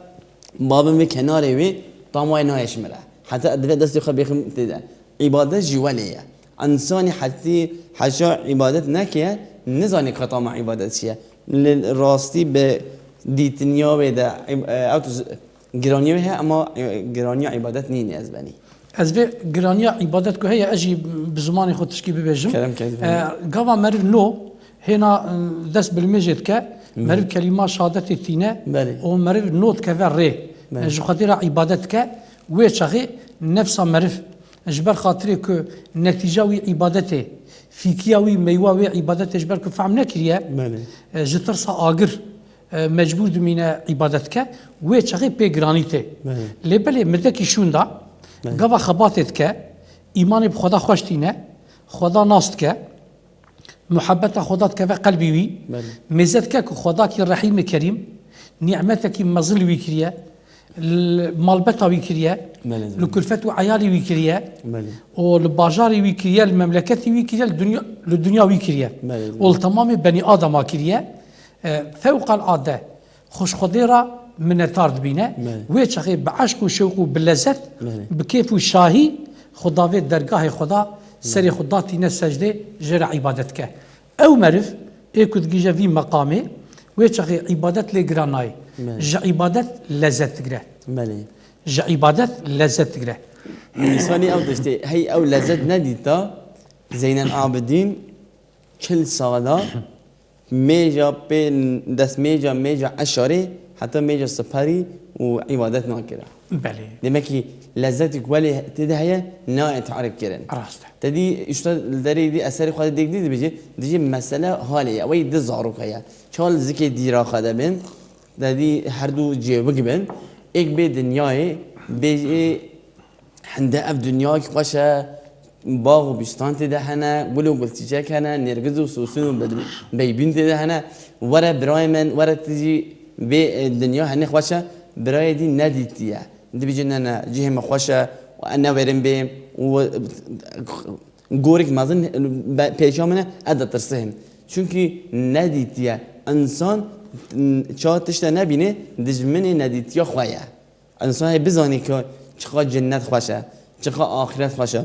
babin vê kenarê wê, tam wayê nayê ji min re. Heta divê destê xwe bêxim tê de. Îbadet jî welê ye. Însanî hetî heşa îbadet neke, nizanî qetama îbadet çi ye. Li rastî bi dîtiniya wê de, îb-, e, ew tu z-, giraniya wê heye, ema, e, giraniya îbadet nîne ez benî. Ez vê giraniya îbadet ku heye, ez jî bi zimanê xwe tişkî bibêjim. Kerem kez E, bibêjim. gava meriv no, hêna, e, dest bi limêjê dike, Hmm. meriv kelîma şehadetê tîne Belê. û meriv no dikeve rê. Belê. E, ji Xwedê re îbadet dike, wê çaxê nefsa meriv, ji ber xatirê ku netîca wî îbadetê, fîkiya wî meywa wê îbadetê ji ber ku fehm nekiriye, Belê. e, ji tirsa agir, e, mecbûr dimîne îbadet dike, wê çaxê pê giranî tê. Belê. Lê belê mirdekî şûnda, Belê. gava xebatê dike, îmanê bi Xweda xweş tîne, Xweda nas dike, muhebbeta Xweda dikeve qelbî wî, Belê. mêze dike ku Xwedakî Rehîmê Kerîm, nîmetekî mezin li wî kiriye, li malbeta wî kiriye, Belê, li belê. kulfet û eyalî wî kiriye, Belê. û li bajarê wî kiriye, li memleketê wî kiriye, li dinya, li dinya wî kiriye. Belê, belê. Û li temamê benî adama kiriye. E, fewqal ade xwe ji Xwedê re minetar dibîne. Belê. Wê çaxê bi eşq û şewq û bi lezet, Belê. bi kêf û şahî xwe davê dergahê Xweda, serê Belê. xwe datîne secdê, jê re îbadet dike. Ew meriv ê ku digihîje vî meqamê, wê çaxê îbadet lê giran nayê. Belê. Ji îbadet lezet digire. Belê. Ji îbadet lezet digire. Însanî ew tiştê, hey ew lezet nedîta, Zeynel Abidîn çil sala mêja pê destmêja mêja eşarê heta mêja siperî û îbadet nakira. Belê. Demek ki lezzetî ku welê tê de heye, nayê tarîf kirin. Rast e. Te dî, usta li derê dî eserê xwe dê dibêje, dibêje mesele halê ye, wey di zarok heye. Çal zikê dîra xwe de bin, te dî her du cêwik bin, êk bê dinyayê, bêjê hinde ev dinyayek xweş e, bax û bîstan tê de hene, gul û gulçîçek hene, nêrgiz û sûsûn û bed-, beybîn tê de hene. Were birayê min, were tu jî vê, e, dinya henê xweş e, birayê dî nedîtiye. Dibêje ne, ne, cihê me xweş e, Û ez newerim bêm û gorek mezin be-, pêşiya min e, ez ditirsim. Çunkî nedîtiye. Însan ça tişte nebîne, dijminê nedîtiya xwe ye. Însan hê bizanî ku çiqa cennet xweş e, çiqa axiret xweş e,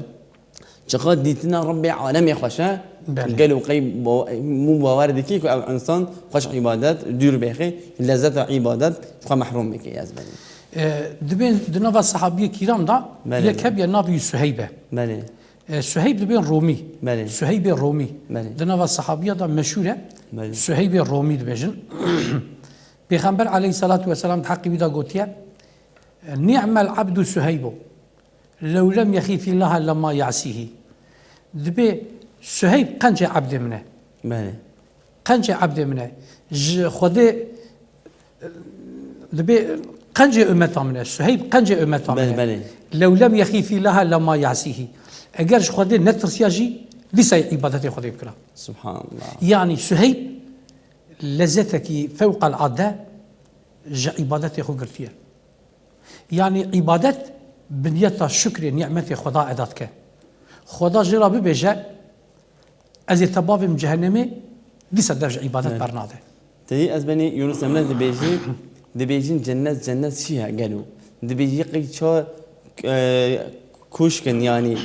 çiqa dîtina Rebbê alemê xweş e. Belê. Gelo qey bo-, mû bawer dikî ku ev însan xweş îbadet dûr bêxê, lezzeta îbadet ji xwe mehrûm bike, ez benî. E, dibên di nava sehabiyê kîram de Belê. Yek hebiye navê wî Suheyb e. Belê. E, Suheyb dibên Romî. Belê. Suheybê Romî. Belê. Di nava sehabiya de meşhûr e. Belê. Suheybê Romî dibêjin. Pêxember aleyhissalatu vesselam di heqî wî de gotiye, "Ni'mel abdu Suheybu, lew lem yexîfî Laha lema ya'sîhî." Dibê Suheyb qencê ebdê min e. Belê. Qencê ebdê min e. Ji Xwedê dibê qencê ummeta min e. Suheyb qencê ummeta min Belê, e. Belê. Lew lem yexîfî Laha lema ya'sîhî. Eger ji Xwedê netirsiya jî, dîsa îbadetê Xwedê bikira. Subhanallah. Yanî Suheyb lezzetekî fewqel ade ji îbadetê xwe girtiye. Yanî îbadet binyeta şukrê, nîmetê Xweda eda dike. Xweda jê re bibêje, "Ez ê te bavêm cehennemê", dîsa dev ji îbadet Evet. bernade. Teyî ez benî Yunus Emre dibêjî, dibêjin cennet, cennet çi ye gelo? Dibêjî qey ça, e, koşk in, yanî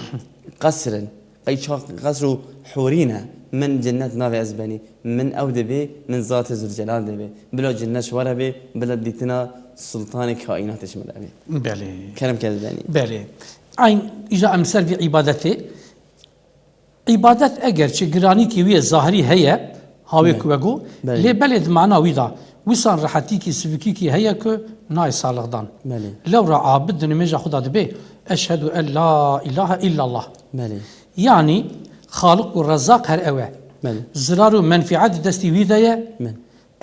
qesr in. Qey ça qesr û hûrî ne. Min cennet navê ez benî. Min ew divê, min Zatê Zilcelal divê. Bila cennet ji we re bê, bila dîtina Sultanê Kaînatê ji min re bê. Belê. Kerem ke ez benî. Belê. Eyn îja em ser vî îbadetê. Îbadet eger çi giranîkî wî yê zahirî heye, hawê Belê. ku we got, Belê. lê belê di mana wî de, wisan rehetîkî sivikîkî heye ku nayê salixdan. Belê. Lewra abid di nimêja xwe de dibê, "Eşhedû en la îlahe îllallah." Belê. Yanî, Xaliq û Rezzaq her ew e. Belê. Zirar û menfîet di destî wî de ye. Belê.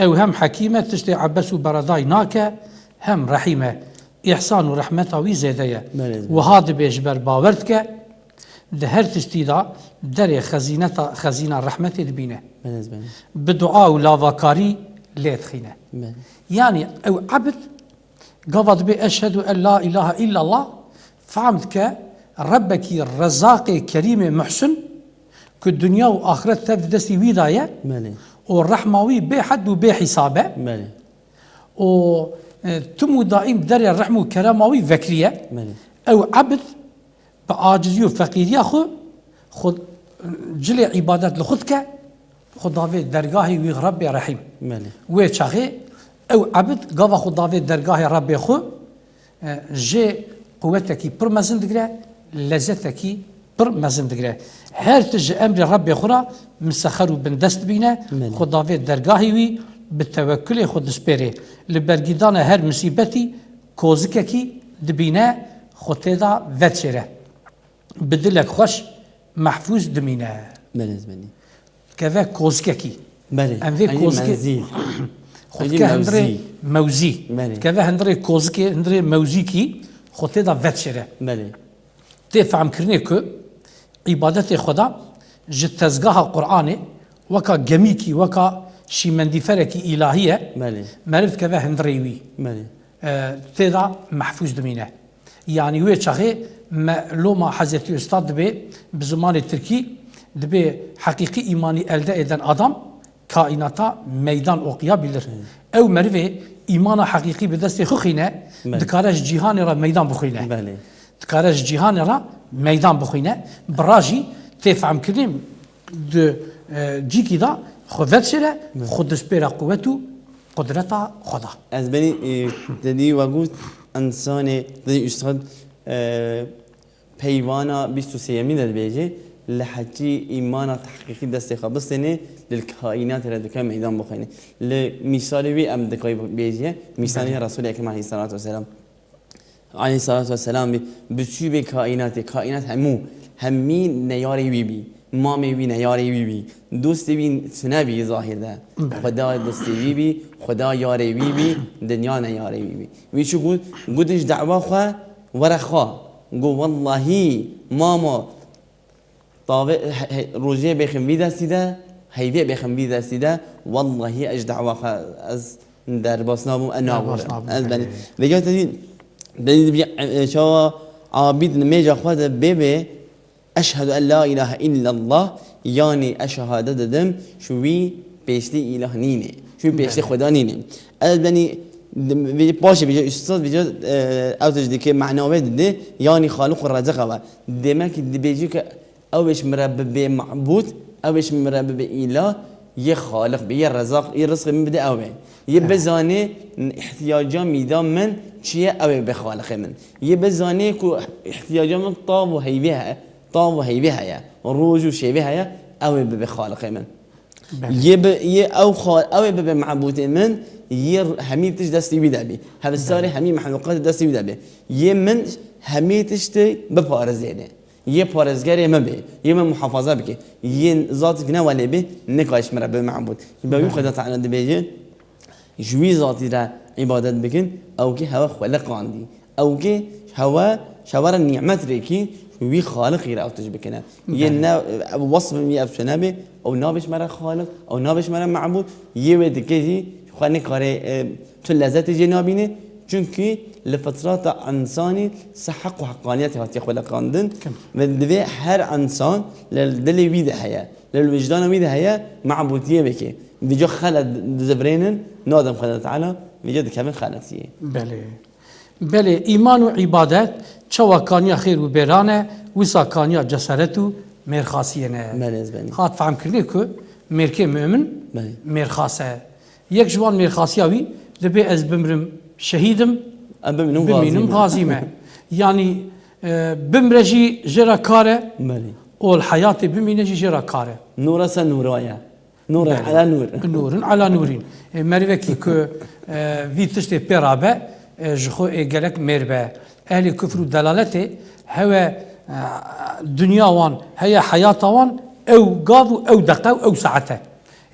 Ew hem Hekîm e, tiştê ebes û beredayî nake, hem Rehîm e. Îhsan û rehmeta wî zêde ye. Belê, belê. Wiha dibê ji ber bawer dike, di her tiştî de derê xezîneta, xezîna rehmetê dibîne. Belê, belê. Bi dua û lavakarî lê dixîne. Belê. Yanî ew ebd gava dibê "Eşhedû en la îlahe îllallah", fehm dike Rebbekî Rezaqê Kerîmê Muhsin, ku dinya û axiret tev di destî wî de ye Belê. û rehma wî bêhed û bêhîsab e Belê. û, e, tim û daîm derê rehm û kerema wî vekirî ye. Belê. Ew ebd bi acizî û feqîriya xwe, xwe cilê îbadet li xwe dike, xwe davê dergahê wî Rebbê Rehîm. Belê. Wê çaxê ew ebd gava xwe davê dergahê Rebbê xwe, e, jê quwetekî pir mezin digire, lezzetekî pir mezin digire. Her tişt ji emrê Rebbê xwe re misexer û bindest dibîne, Belê. xwe davê dergahê wî bi tewekkulê xwe dispêrê. Li bergîdana her misîbetî kozikekî dibîne, xwe tê de vedişêre. Bi dilek xweş mehfûz dimîne. Belê, ez benî. Dikeve kozikekî. Belê. Em vê Eynî kozikê menzî. Xwe Eynî dike hundirê mewzî. mewzî. Belê. Dikeve hundirê kozikê, hundirê mewzîkî xwe tê de vedişêre. Belê. Tê fehmkirinê ku îbadetê Xweda ji tezgaha Qur'anê weka gemîkî, weka şîmendîferekî îlahî ye. Belê. Meriv dikeve hundirê wî. Belê. e, tê de mehfûz dimîne. Yanî wê çaxê me loma Hezretî Ustad dibê, bi zimanê tirkî dibê, "Heqîqî îmanî elde eden adam kaînata meydan okuyabilir." Hmm. Ew merivê îmana heqîqî bi destê xwe xîne, Belê. dikare ji cîhanê re meydan bixwîne. Belê. Dikare ji cîhanê re meydan bixwîne. Bi ra jî tê fehmkirinê di, e, cîkî de xwe vedişêre, Belê. xwe dispêre quwet û qudreta Xweda. Ez benî, e, te dî we got, însanê, te dî Ustad, e, peyvana bîst û sêyemîn de dibêje, "Li heçî îmana tehqîqî destê xwe bistêne, li kaînatê re dike meydan bixwîne." Li mîsalê wî em dikay bêjiye, mîsalê Belê. Resûlê Ekrem aleyhisselatu vesselam. Aleyhissalatu vesselam bî, bi çû bê kaînatê, kaînat hemû, hemî neyarê wî bî, mamê wî neyarê wî bî, dostê wî tune bî zahîr de. Belê. Xweda dostê wî bî, Xweda yarê wî bî, dinya neyarê wî bî. Wî çi got? Got, ji dawa xwe were xwe. Got, "Wellahî, mama, Tavê, he, he, rojê bêxim vî destî de, heyvê bêxim vî destî de, wellahî ez ji dawa xwe ez derbas nabûm, ez Derbas nabûm. nabûm, Ez benî. heyvê. Vêca te dî, te dî dibî, e, e, çawa abîd nimêja xwe de bêbê, "Eşhedü en la ilahe illallah", yanî ez şehadet didim, ji wî pêştî îlah nîne, ji wî pêştî Belê. Xweda nîne. Ez benî, vê paşê vêca ustad, vêca, e, ew tişt dike, mena wê dide, yanî Xaliq û Reziq ew e. Demek ki dibêjî ke ew ê ji min re bibe mabûd, ew ê ji min re bibe îlah, yê Xaliq be, yê Rezaq, yê rizqê min bide ew ê. Yê Belê. Bizane ihtiyaca mîda min çi ye, ew ê be Xaliqê min. Yê bizane ku ihtiyaca min tav û heyvê heye, tav û heyvê heye, roj û şevê heye, ew ê bibe Xaliqê min. Belê. Yê bi, yê ew xal, ew ê bibe mabûdê min, yê hemî tişt destê wî de bî. Hevsarê Belê. Hemî mexlûqatê destê wî de bî. Yê min hemî tiştê biparêzêne. Yê parêzgerê min bê. Yê min muhafaza bike. Yê zatik ne welê bê, nikare ji min re bibe mabûd. Ji ber wî Belê. Xweda Teala dibêje, ji wî zatî re îbadet bikin, ew kê hewe xweliqandî. Ew kê hewe, ji hewe re nîmet rêkî, wî Xaliqî re ew tişt bikine. Yê Belê. Ne, ew wesf wî ev tişt nebê, ew nabe ji me re Xaliq, ew nabe ji me re mabûd, yê wê dike jî xwe nikare, e, tu lezetê jê nabîne, çunkî li fitrata însanî se heq û heqaniyetê hatiye xweliqandin Kim? Ve divê her însan li dilê wî de heye, li wijdana wî de heye, mabûdiyê bike. Vêca xelet dizivirênin, nadem Xweda Teala, vêca dikevin xeletiyê. Belê. Belê, îman û îbadet çawa kaniya xêr û bêran e, wisa kaniya cesaret û mêrxasiyê ne. Belê, ez benî. Hat fehmkirinê ku mêrkê mumin Belê. Mêrxas e. Yek ji wan mêrxasiya wî dibê ez bimrim şehîd im, Em bimînin bimînim gazî me. Gazî me. Yanî, e, bimre jî jê re kar e, Belê. Ol heyatê bimîne jî jê re kar e. Nûra ser nûra ye. Nûrên Belê. Ela nûr. Nûrin ela nûrîn. E, merivekî ku, e, vî tiştê pê rabe, e, ji xwe ê gelek mêr be. Ehlê kufr û delaletê hewe, e, dinya wan heye, heyata wan ew gav û ew deqe û ew saet e.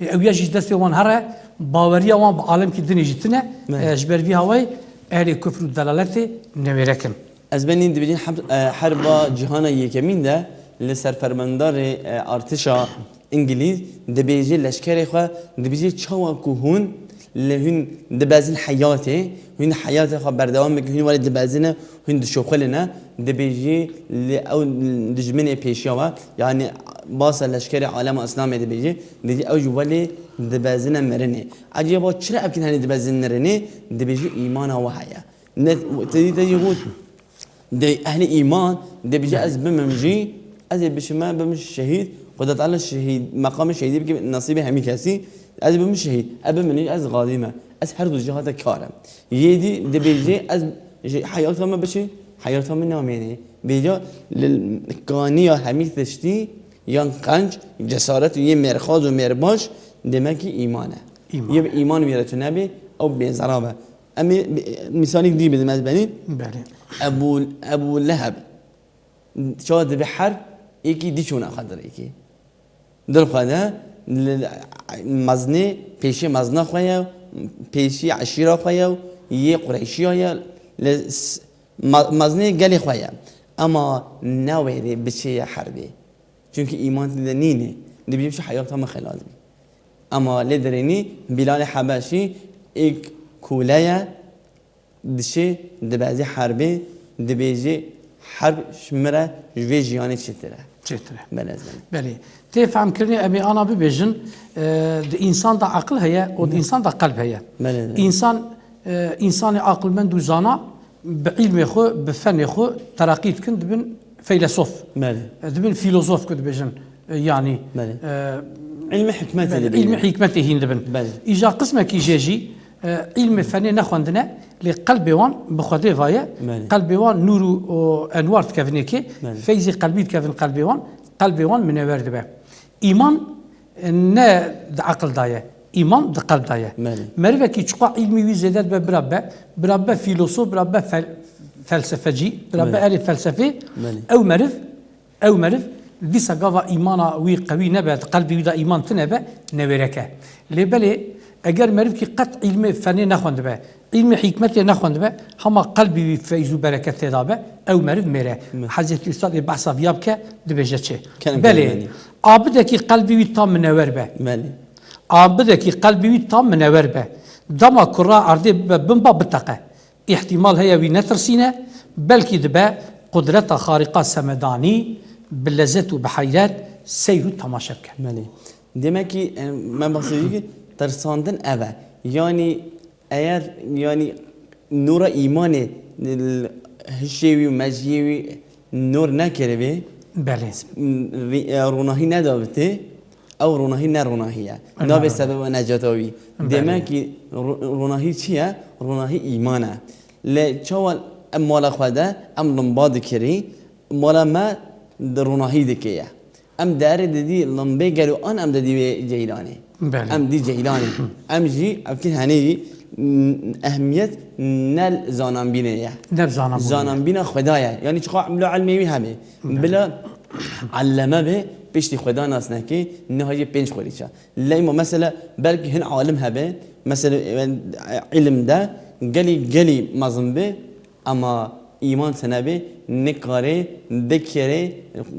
E, ew ya jî ji destê wan here, baweriya wan bi alemkî dinê jî tune. Belê. E, ji ber vî hawayê ehlê kufr û delaletê newêrek in. Ez benî dibêjin heb-, e, herba cîhana yekemîn de li ser fermandarê, e, artişa Îngilîz dibêje leşkerê xwe, dibêje çawa ku hûn li hûn dibezin heyatê, hûn heyatê xwe berdewam bikin, hûn welê dibezine, hûn dişoxulîne, dibêje li ew dijminê pêşiya we, yanî basa leşkerê alema Îslamê dibêje, dibêje ew ji welê dibezine mirinê. Ecêba çira ev kin henî dibezin mirinê? Dibêje îmana we heye. Ne, te dî te jî got, Dê ehlî îman, dê bije ez bimim jî, ez ê bişime, bim şehîd. Xweda Teala şehîd, meqamê şehîdî bike nesîbê hemî kesî. Ez bim şehîd, ez bimînim, ez gazî me. Ez her du cihata kar im. Yê dî dibêje ez ji heyata me biçim, heyata me namêne. Bêca li kaniya hemî tiştî yan qenc, cesaret û yê mêrxas û mêrbaş demek ki îman e. Îman. Yê bi îman wî re tu nebê, ew bêzera be. Em ê bi-, mîsalîk dî bidim ez benî. Belê. Ebû, Ebû Leheb. Çawa dibe herb, êkî dî çûna xwe dirêkî. Dil xwe de, li, mezinê, pêşî mezina xwe ye, pêşî eşîra xwe ye, yê Qureyşiya ye, li s-, ma-, mezinê gelê xwe ye. Ema newêrê biçêye herbê. Çunkî îman tê de nîne. Dibêje heyata min xelas bî. Ema lê derênî Bîlalê Hebeşî êk kûle ye, dişê dibezî herbê, dibêjî herb ji min re ji vê jiyanê çêtir e. Çêtir e. Belê ez benî. Belê. Tê fehmkirinê em ê ana bibêjin, e, di însan de aqil heye û di Ne. Însan de qelb heye. Belê, belê. Însan, e, însanê aqilmend û zana bi îlmê xwe, bi fenê xwe teraqî dikin, dibin feylesof. Belê. E, dibin fîlozof ku dibêjin. E, yanî, Belê. E, Îlmê hikmetê belê, dibîne. Îlmê hikmetê hîn dibin. Belê. Îja qismekî jê jî, e, îlmê fenê nexwendine, lê qelbê wan bi Xwedê vaye. Belê. Qelbê wan nûr û, û enwar dikevin êkê, Belê. Feyzê qelbî dikevin qelbê wan, qelbê wan minewer dibe. Îman, e, ne di eqil de ye. Îman di qelb de ye. Belê. Merivekî çiqa îlmî wî zêde dibe bira be, bira be fîlosof, bira be fel-, felsefecî, bira be Belê. Erê felsefê, Belê. Ew meriv, ew meriv dîsa gava îmana wî qewî nebe, di qelbê wî de îman tune be, newêrek e. Lê belê, eger merivkî qet îlmê fenê nexwendibe, îlmê hîkmetê nexwendibe, hema qelbê wî feyz û bereket tê de be, ew meriv mêre. Belê. Hezretî Ustadê behsa viya bike, dibêje çi? Kerem Belê, kerem. Abidekî qelbê wî tam minewer be. Belê. Abidekî qelbê wî tam minewer be. Dema kura erdê bibe bin ba biteqe. Îhtîmal heye wî netirsîne, belkî dibe Qudreta xarîqa semedanî bi lezet û bi heyret seyr û temaşe bike. Belê. Demek ki, e, me bahsedî ki tirsandin ev e. Yanî eger, yanî nûra îmanê, l-, hişê wî û mejiyê wî nûr nekiribê, Belê. vî-, e, ronahî nedabitê, ew ronahî ne ronahî ye. E, Nabê ne sebeba necata wî. Belê. Demek ki ro-, ronahî çi ye? Ronahî îman e. Lê çawa em mala xwe de em limba dikirî, mala me di ronahî dike ye. Em derê didî limbê gelo an em didî wê ceylanê. Belê. Em dî ceylanê. Em jî, ev kî henê jî, n-, ehmiyet ne zananbînê ye. Ne zananbînê. Zananbîna Xweda ye. Yanî çiqa bila ilmê wî hebe. Belê. Bila elleme be, piştî Xweda nas neke, niha jî pênc xweriça. Leyma mesela belkî hin alim hebe, mesela, e, ilim de gelî, gelî mezin be, Ama îman tune bê, nikare bikerê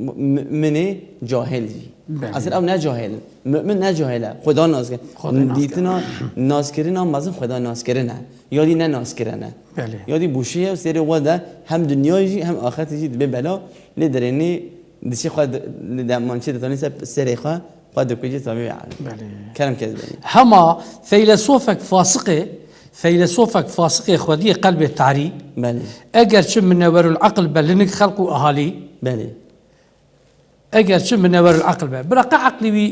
mu'minê cahil jî. Belê. Aslında ew ne cahil in. Mu'min ne cahil e. Xweda nas ke. Xweda nas ke. Dîtina, naskirina mezin Xweda naskirin e. Yadî ne naskirin e. Belê. Yadî bûşiye û serê we de hem dinya jî hem axirete jî dibe bela. Lê derênî dişê xwe de, li demançê ditanî ser serê xwe. Xwe dikujê tabî ve alim. Belê. Kerem kes belê. Hema feylesofek fasiqê, feylesofek fasiqê xwediyê qelbê tarî, Belê. eger çi minewerul aql be linik xelq û ahalî, Belê. eger çi minewerul aql be. Bira qe aqlî wî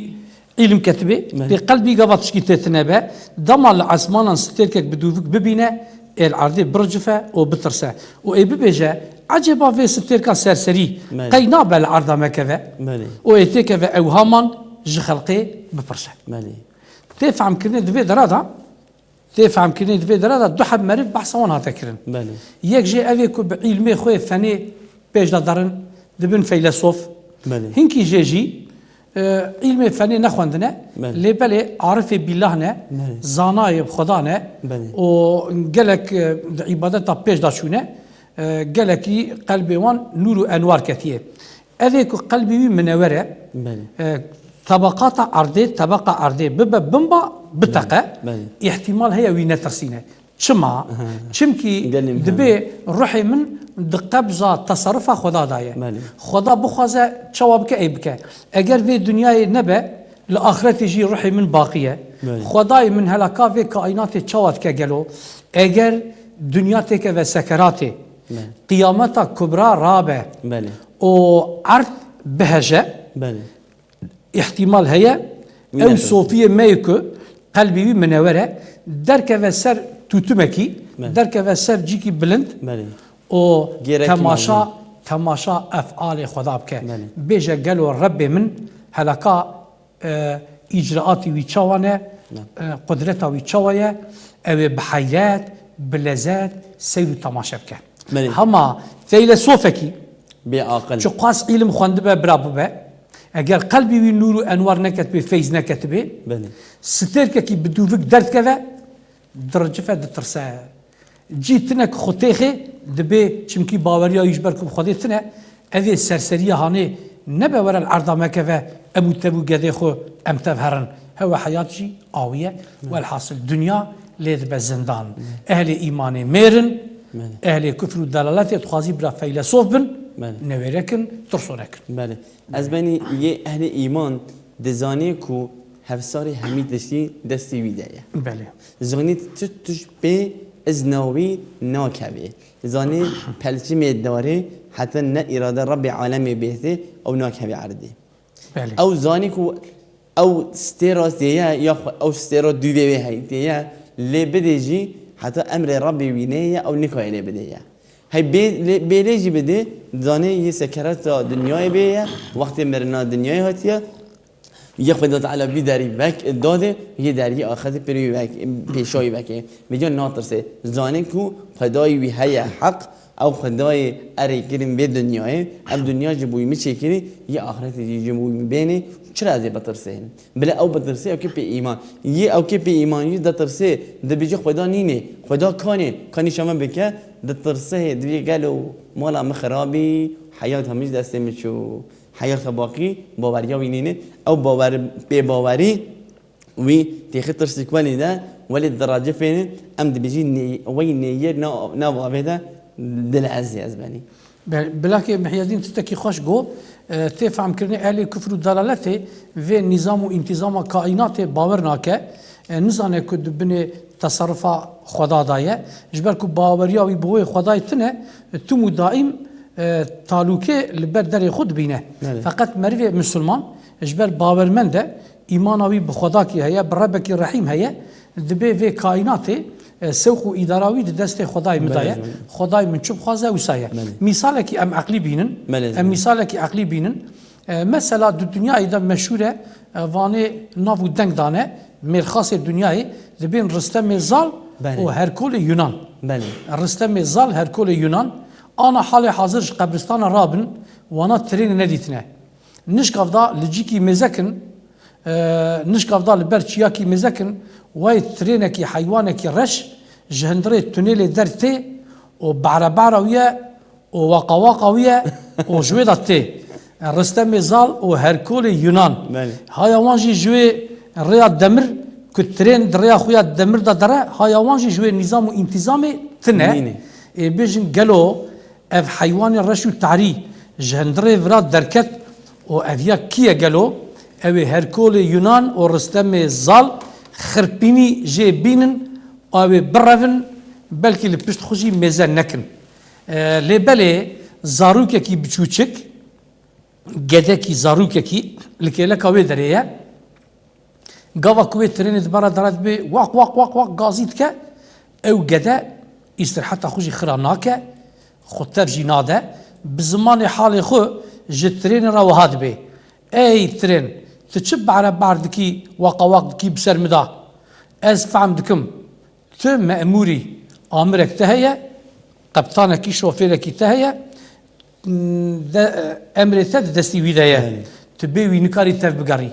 îlim ketibê, Belê. lê qelbî gava tişkî tê tine be, dema li esmanan stêrkek bi dûvik bibîne, ê li erdê biricife û bitirse. Û ê bibêje, ecêba vê stêrka serserî Belê. qey nabe li erda me keve? Belê. Û ê têkeve ewhaman ji xelqê bipirse. Belê. Tê fehmkirinê di vê dera de, tê fehmkirinê di vê dera de du heb meriv behsa wan hate kirin. Belê. Yek jê ev ê ku bi îlmê xwe fenê pêş de derin, dibin feylesof. Belê. Hinkî jê jî, e, îlmê fenê nexwendine, Belê. lê belê arifê bîlah ne, Belê. zanayê bi Xweda ne Belê. û gelek, e, di îbadeta pêş de çûne, e, gelekî qelbê wan nûr û enwar ketiye. Ev ê ku qelbê wî minewer e, Belê. e, tebaqata erdê, tebeqa erdê bibe bimba, biteqe, Belê. îhtîmal heye wî netirsîne. Çima? Aha. Çimkî Gelê min dibê hene. ruhê min di qebza teserrufa Xweda de ye. Belê. Xweda bixwaze çawa bike, ê bike. Eger vê dinyayê nebe, li axretê jî ruhê min baqî ye. Belê. Xwedayê min helaka vê kaînatê çawa dike gelo? Eger dinya têkeve sekeratê, Belê. qiyameta kubra rabe Belê. û erd biheje, Belê. Îhtîmal heye, Wî ew netirsîne. sofiyê me yê ku qelbê wî minewer e, derkeve ser tûtumekî, Belê. derkeve ser cîkî bilind Belê. û Gêrekî temaşa, mezin. temaşa efalê Xweda bike. Belê. Bêje, gelo Rebbê min helaka, e, îcraatî wî çawa ne, Belê. e, qudreta wî çawa ye, ew ê bi heyret, bi lezet, seyr û temaşe bike. Belê. Hema feylesofekî Bê aqil. Çiqas îlim xwendibe bira bibe, eger qelbî wî nûr û enwar neketibê, feyz neketibê, Belê. stêrkekî bi dûvik derdikeve, diricife, ditirse. Cî tine ku xwe têxê dibê, çimkî baweriya wî ji ber ku bi Xwedê tine, ev ê serseriya hanê nebe were li erda me keve, em û tev û gedê xwe em tev herin. Hewe heyat jî awî ye. Belê. Welhasil dinya lê dibe zindan. Belê. Ehlê îmanê mêr in, Belê. ehlê kufr û delaletê dixwazî bira feylesof bin, Belê. newêre kin, tirso nekin. Belê. Ez benî yê ehlê îman dizanê ku hevsarê hemî tiştî destê wî de ye. Belê. Zanî tu tişt pê izna wî nakevê. Zanî pelçimê darê heta ne îrade Rebbê alemê bêhte ew nakevê erdê. Belê. Ew zanî ku ew stêra tê ye, ya xwe, ew stêra dûvê wê heyî tê ye, lê bidê jî heta emrê Rebbê wî neyê ye, ew nikayê lê bidê ye. Hey bê, lê, bê lê jî bidê, zanê yê sekerata dinyayê bê ye, wextê mirina dinyayê hatiye, yê Xweda Teala vî derî vek dadê, yê derî axirtê pêrî wî vek, pêşayî vekê. Vêca natirsê. Zanê ku Xwedayê wî heye heq, Ew Xwedayê erê kirin vê dinyayê, ev dinya ji bo wî min çêkirî, yê axretê jî ji bo wî min bênê, çira ez ê bitirsê? Bila ew bitirsê, ew kê pê îman. Yê ew kê pê îman jî ditirsê, dibêje Xweda nînê, Xweda kanê, ka nîşa me bike, ditirsê, dibê gelo mala min xirabî, heyat hemî ji destê min çû. Heyat baqî, baweriya wî nînê. Ew bawer, bêbawerî, Wî têxê tirsî ku welî de, welî diracifêne, em dibêjî nê-, wey nêyê na, nav avê de dilezî ez benî. Be-, Bilakê Mihyedîn titekî xweş got, e, tê fehmkirinê ehlê kufr û dalaletê vê nîzam û întîzama kaînatê bawer nake, e, nizane ku di binê teserrufa Xweda de ye. Ji ber ku baweriya wî bi wê Xwedayê tune, e, tim û daîm, e, talûkê li ber derê xwe dibîne. Belê. Feqet merivê misilman ji ber bawermend e, îmana wî bi Xwedakî heye, bi Rebekî Rehîm heye, dibê vê kaînatê, e, sewq û îdara wî di destê Xwedayê min de ye. Belê. Xwedayê min çi bixwaze wisa ye. Belê. Mîsalekî em eqlî bînin. Belê. Em mîsalekî eqlî bînin. E, mesela di dinyayê de meşhûr e, e, vanê nav û deng dane, mêrxasê dinyayê dibên Ristemê Zal Belê. Û Herkolê Yunan. Belê. Ristemê Zal, Herkolê Yunan, ana halê hazir ji qebristana rabin, wana trênê nedîtine. Nişkavda li cîkî mêzekin, e, nişkavda li ber çiyakî mêzekin, wayê trênekî heywanekî reş ji hindirê tunêlê der tê û behre behra wî ye û waqa waqa wî ye û ji wê de tê. Ristemê Zal û Herkolê Yunan. Belê. Haya wan jî ji wê rêya demir ku trên di rêya xwe ya demir de dere, haya wan jî ji wê nîzam û întîzamê tine. Nîne. Ê bêjin gelo ev heywanê reş û tarî ji hindirê vira derket û ev ya kî ye gelo? Ew ê Herkolê Yunan û Ristemê Zal xirpînî jê bînin, ew ê birevin, belkî li pişt xwe jî mêze nekin. E, lê belê zarokekî biçûçik, gedekî, zarokekî li kêleka wê derê ye. Gava ku wê trênê di bara dara dibê, waq, waq, waq, waq gazî dike, ew gede îstirheta xwe jî xira nake, xwe tev jî nade, bi zimanê halê xwe ji trênê re wiha dibê, Ey trên, tu çi behre behr dikî, waqa waq dikî bi ser min de? Ez fehm dikim, tu memûrî, amirek te heye, qeptanekî, şofêrekî te heye, de, emrê te di destî wî de ye. Belê. Tu bê wî nikarî tev bigerî.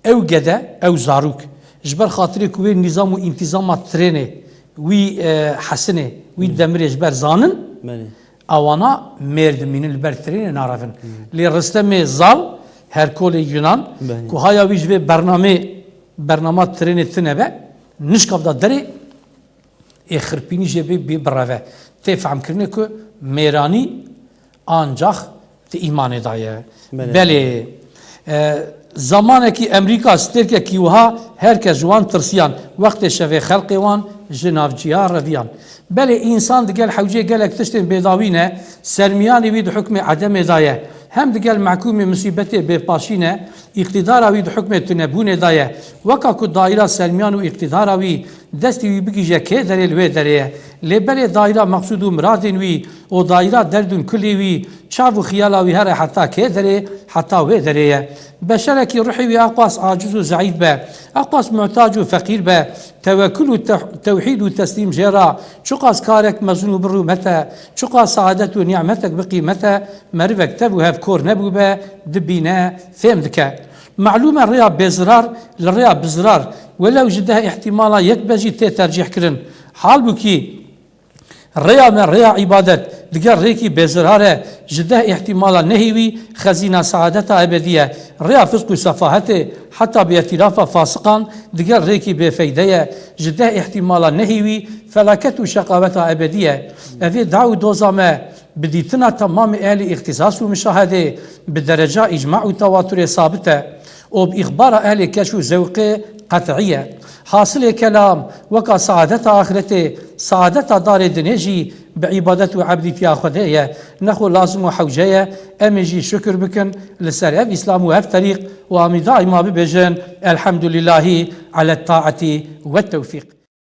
Ew gede, ew zarok, ji ber xatirê ku wê nîzam û întîzama trênê, wî, e, hesinê, wî Hmm. demirê ji ber zanin, Belê. ewana mêr dimînin, li ber trênê narevin. Hmm. Lê Ristemê Zal, Herkolê Yunan, Belê. Ku haya wî ji vê bernamê, bernama trênê tune be, nişkavda derê, ê xirpînî jê bê, bê bireve. Tê fehmkirinê ku mêranî ancax di îmanê de ye. Belê. Belê, e, zamanekî Emerîka stêrkekî wiha her kes ji wan tirsiyan. Wextê şevê xelqê wan ji navciya reviyan. Belê, însan digel hewcê gelek tiştên bêdawî ne, sermiyanê wî di hukmê edemê de ye. Hem digel mehkûmê misîbetê bêpaşî ne, îqtîdara wî di hukmê tunebûnê de ye. Weka ku daîra sermiyan û îqtîdara wî destê wî bigihîje kê derê, li wê derê ye. Lê belê daîra meqsûd û miradên wî û daîra derdûn kulê wî, çav û xiyala wî here heta kê derê, heta wê derê ye. Beşerekî ruhê wî aqwas aciz û zeîf be, aqwas muhtac û feqîr be, tewekul û te-, tewhîd û teslîm jê re, çiqas karek mezin û bi rûmet e, çiqas saadet û nîmetek bi qîmet e, merivek tev û hev kor nebûbe, dibîne, fêm dike. Malûm e rêya bêzirar li rêya bizirar welew ji deh îhtîmala yek be jî tê tercîhkirin. Halbûkî rêya me rêya îbadet digel rêkî bêzirar e, ji deh îhtîmala nehî wî xezîna saadeta ebedî ye. Rêya fisq û sefahetê heta bi îtîrafa fasiqan digel rêkî bêfeyde ye, ji deh îhtîmala nehî wî felaket û şeqaweta ebedî ye. Evê da û doza me bi dîtina temamê ehlî îxtîsas û mişahedê, bi dereca îcma û tewaturê sabit e û bi îxbara ehlê keşf û zewqê qet'î ye. Hasilê kelam, weka saadeta axretê, saadeta darê dinê jî bi îbadet û ebdîtiya Xwedê ye. Nexwe lazim û hewce ye, em ê jî şukir bikin li ser ev Îslam û ev terîq û em ê daîma bibêjin, Elhemdulîllahî ale't taetî we't tewfîq.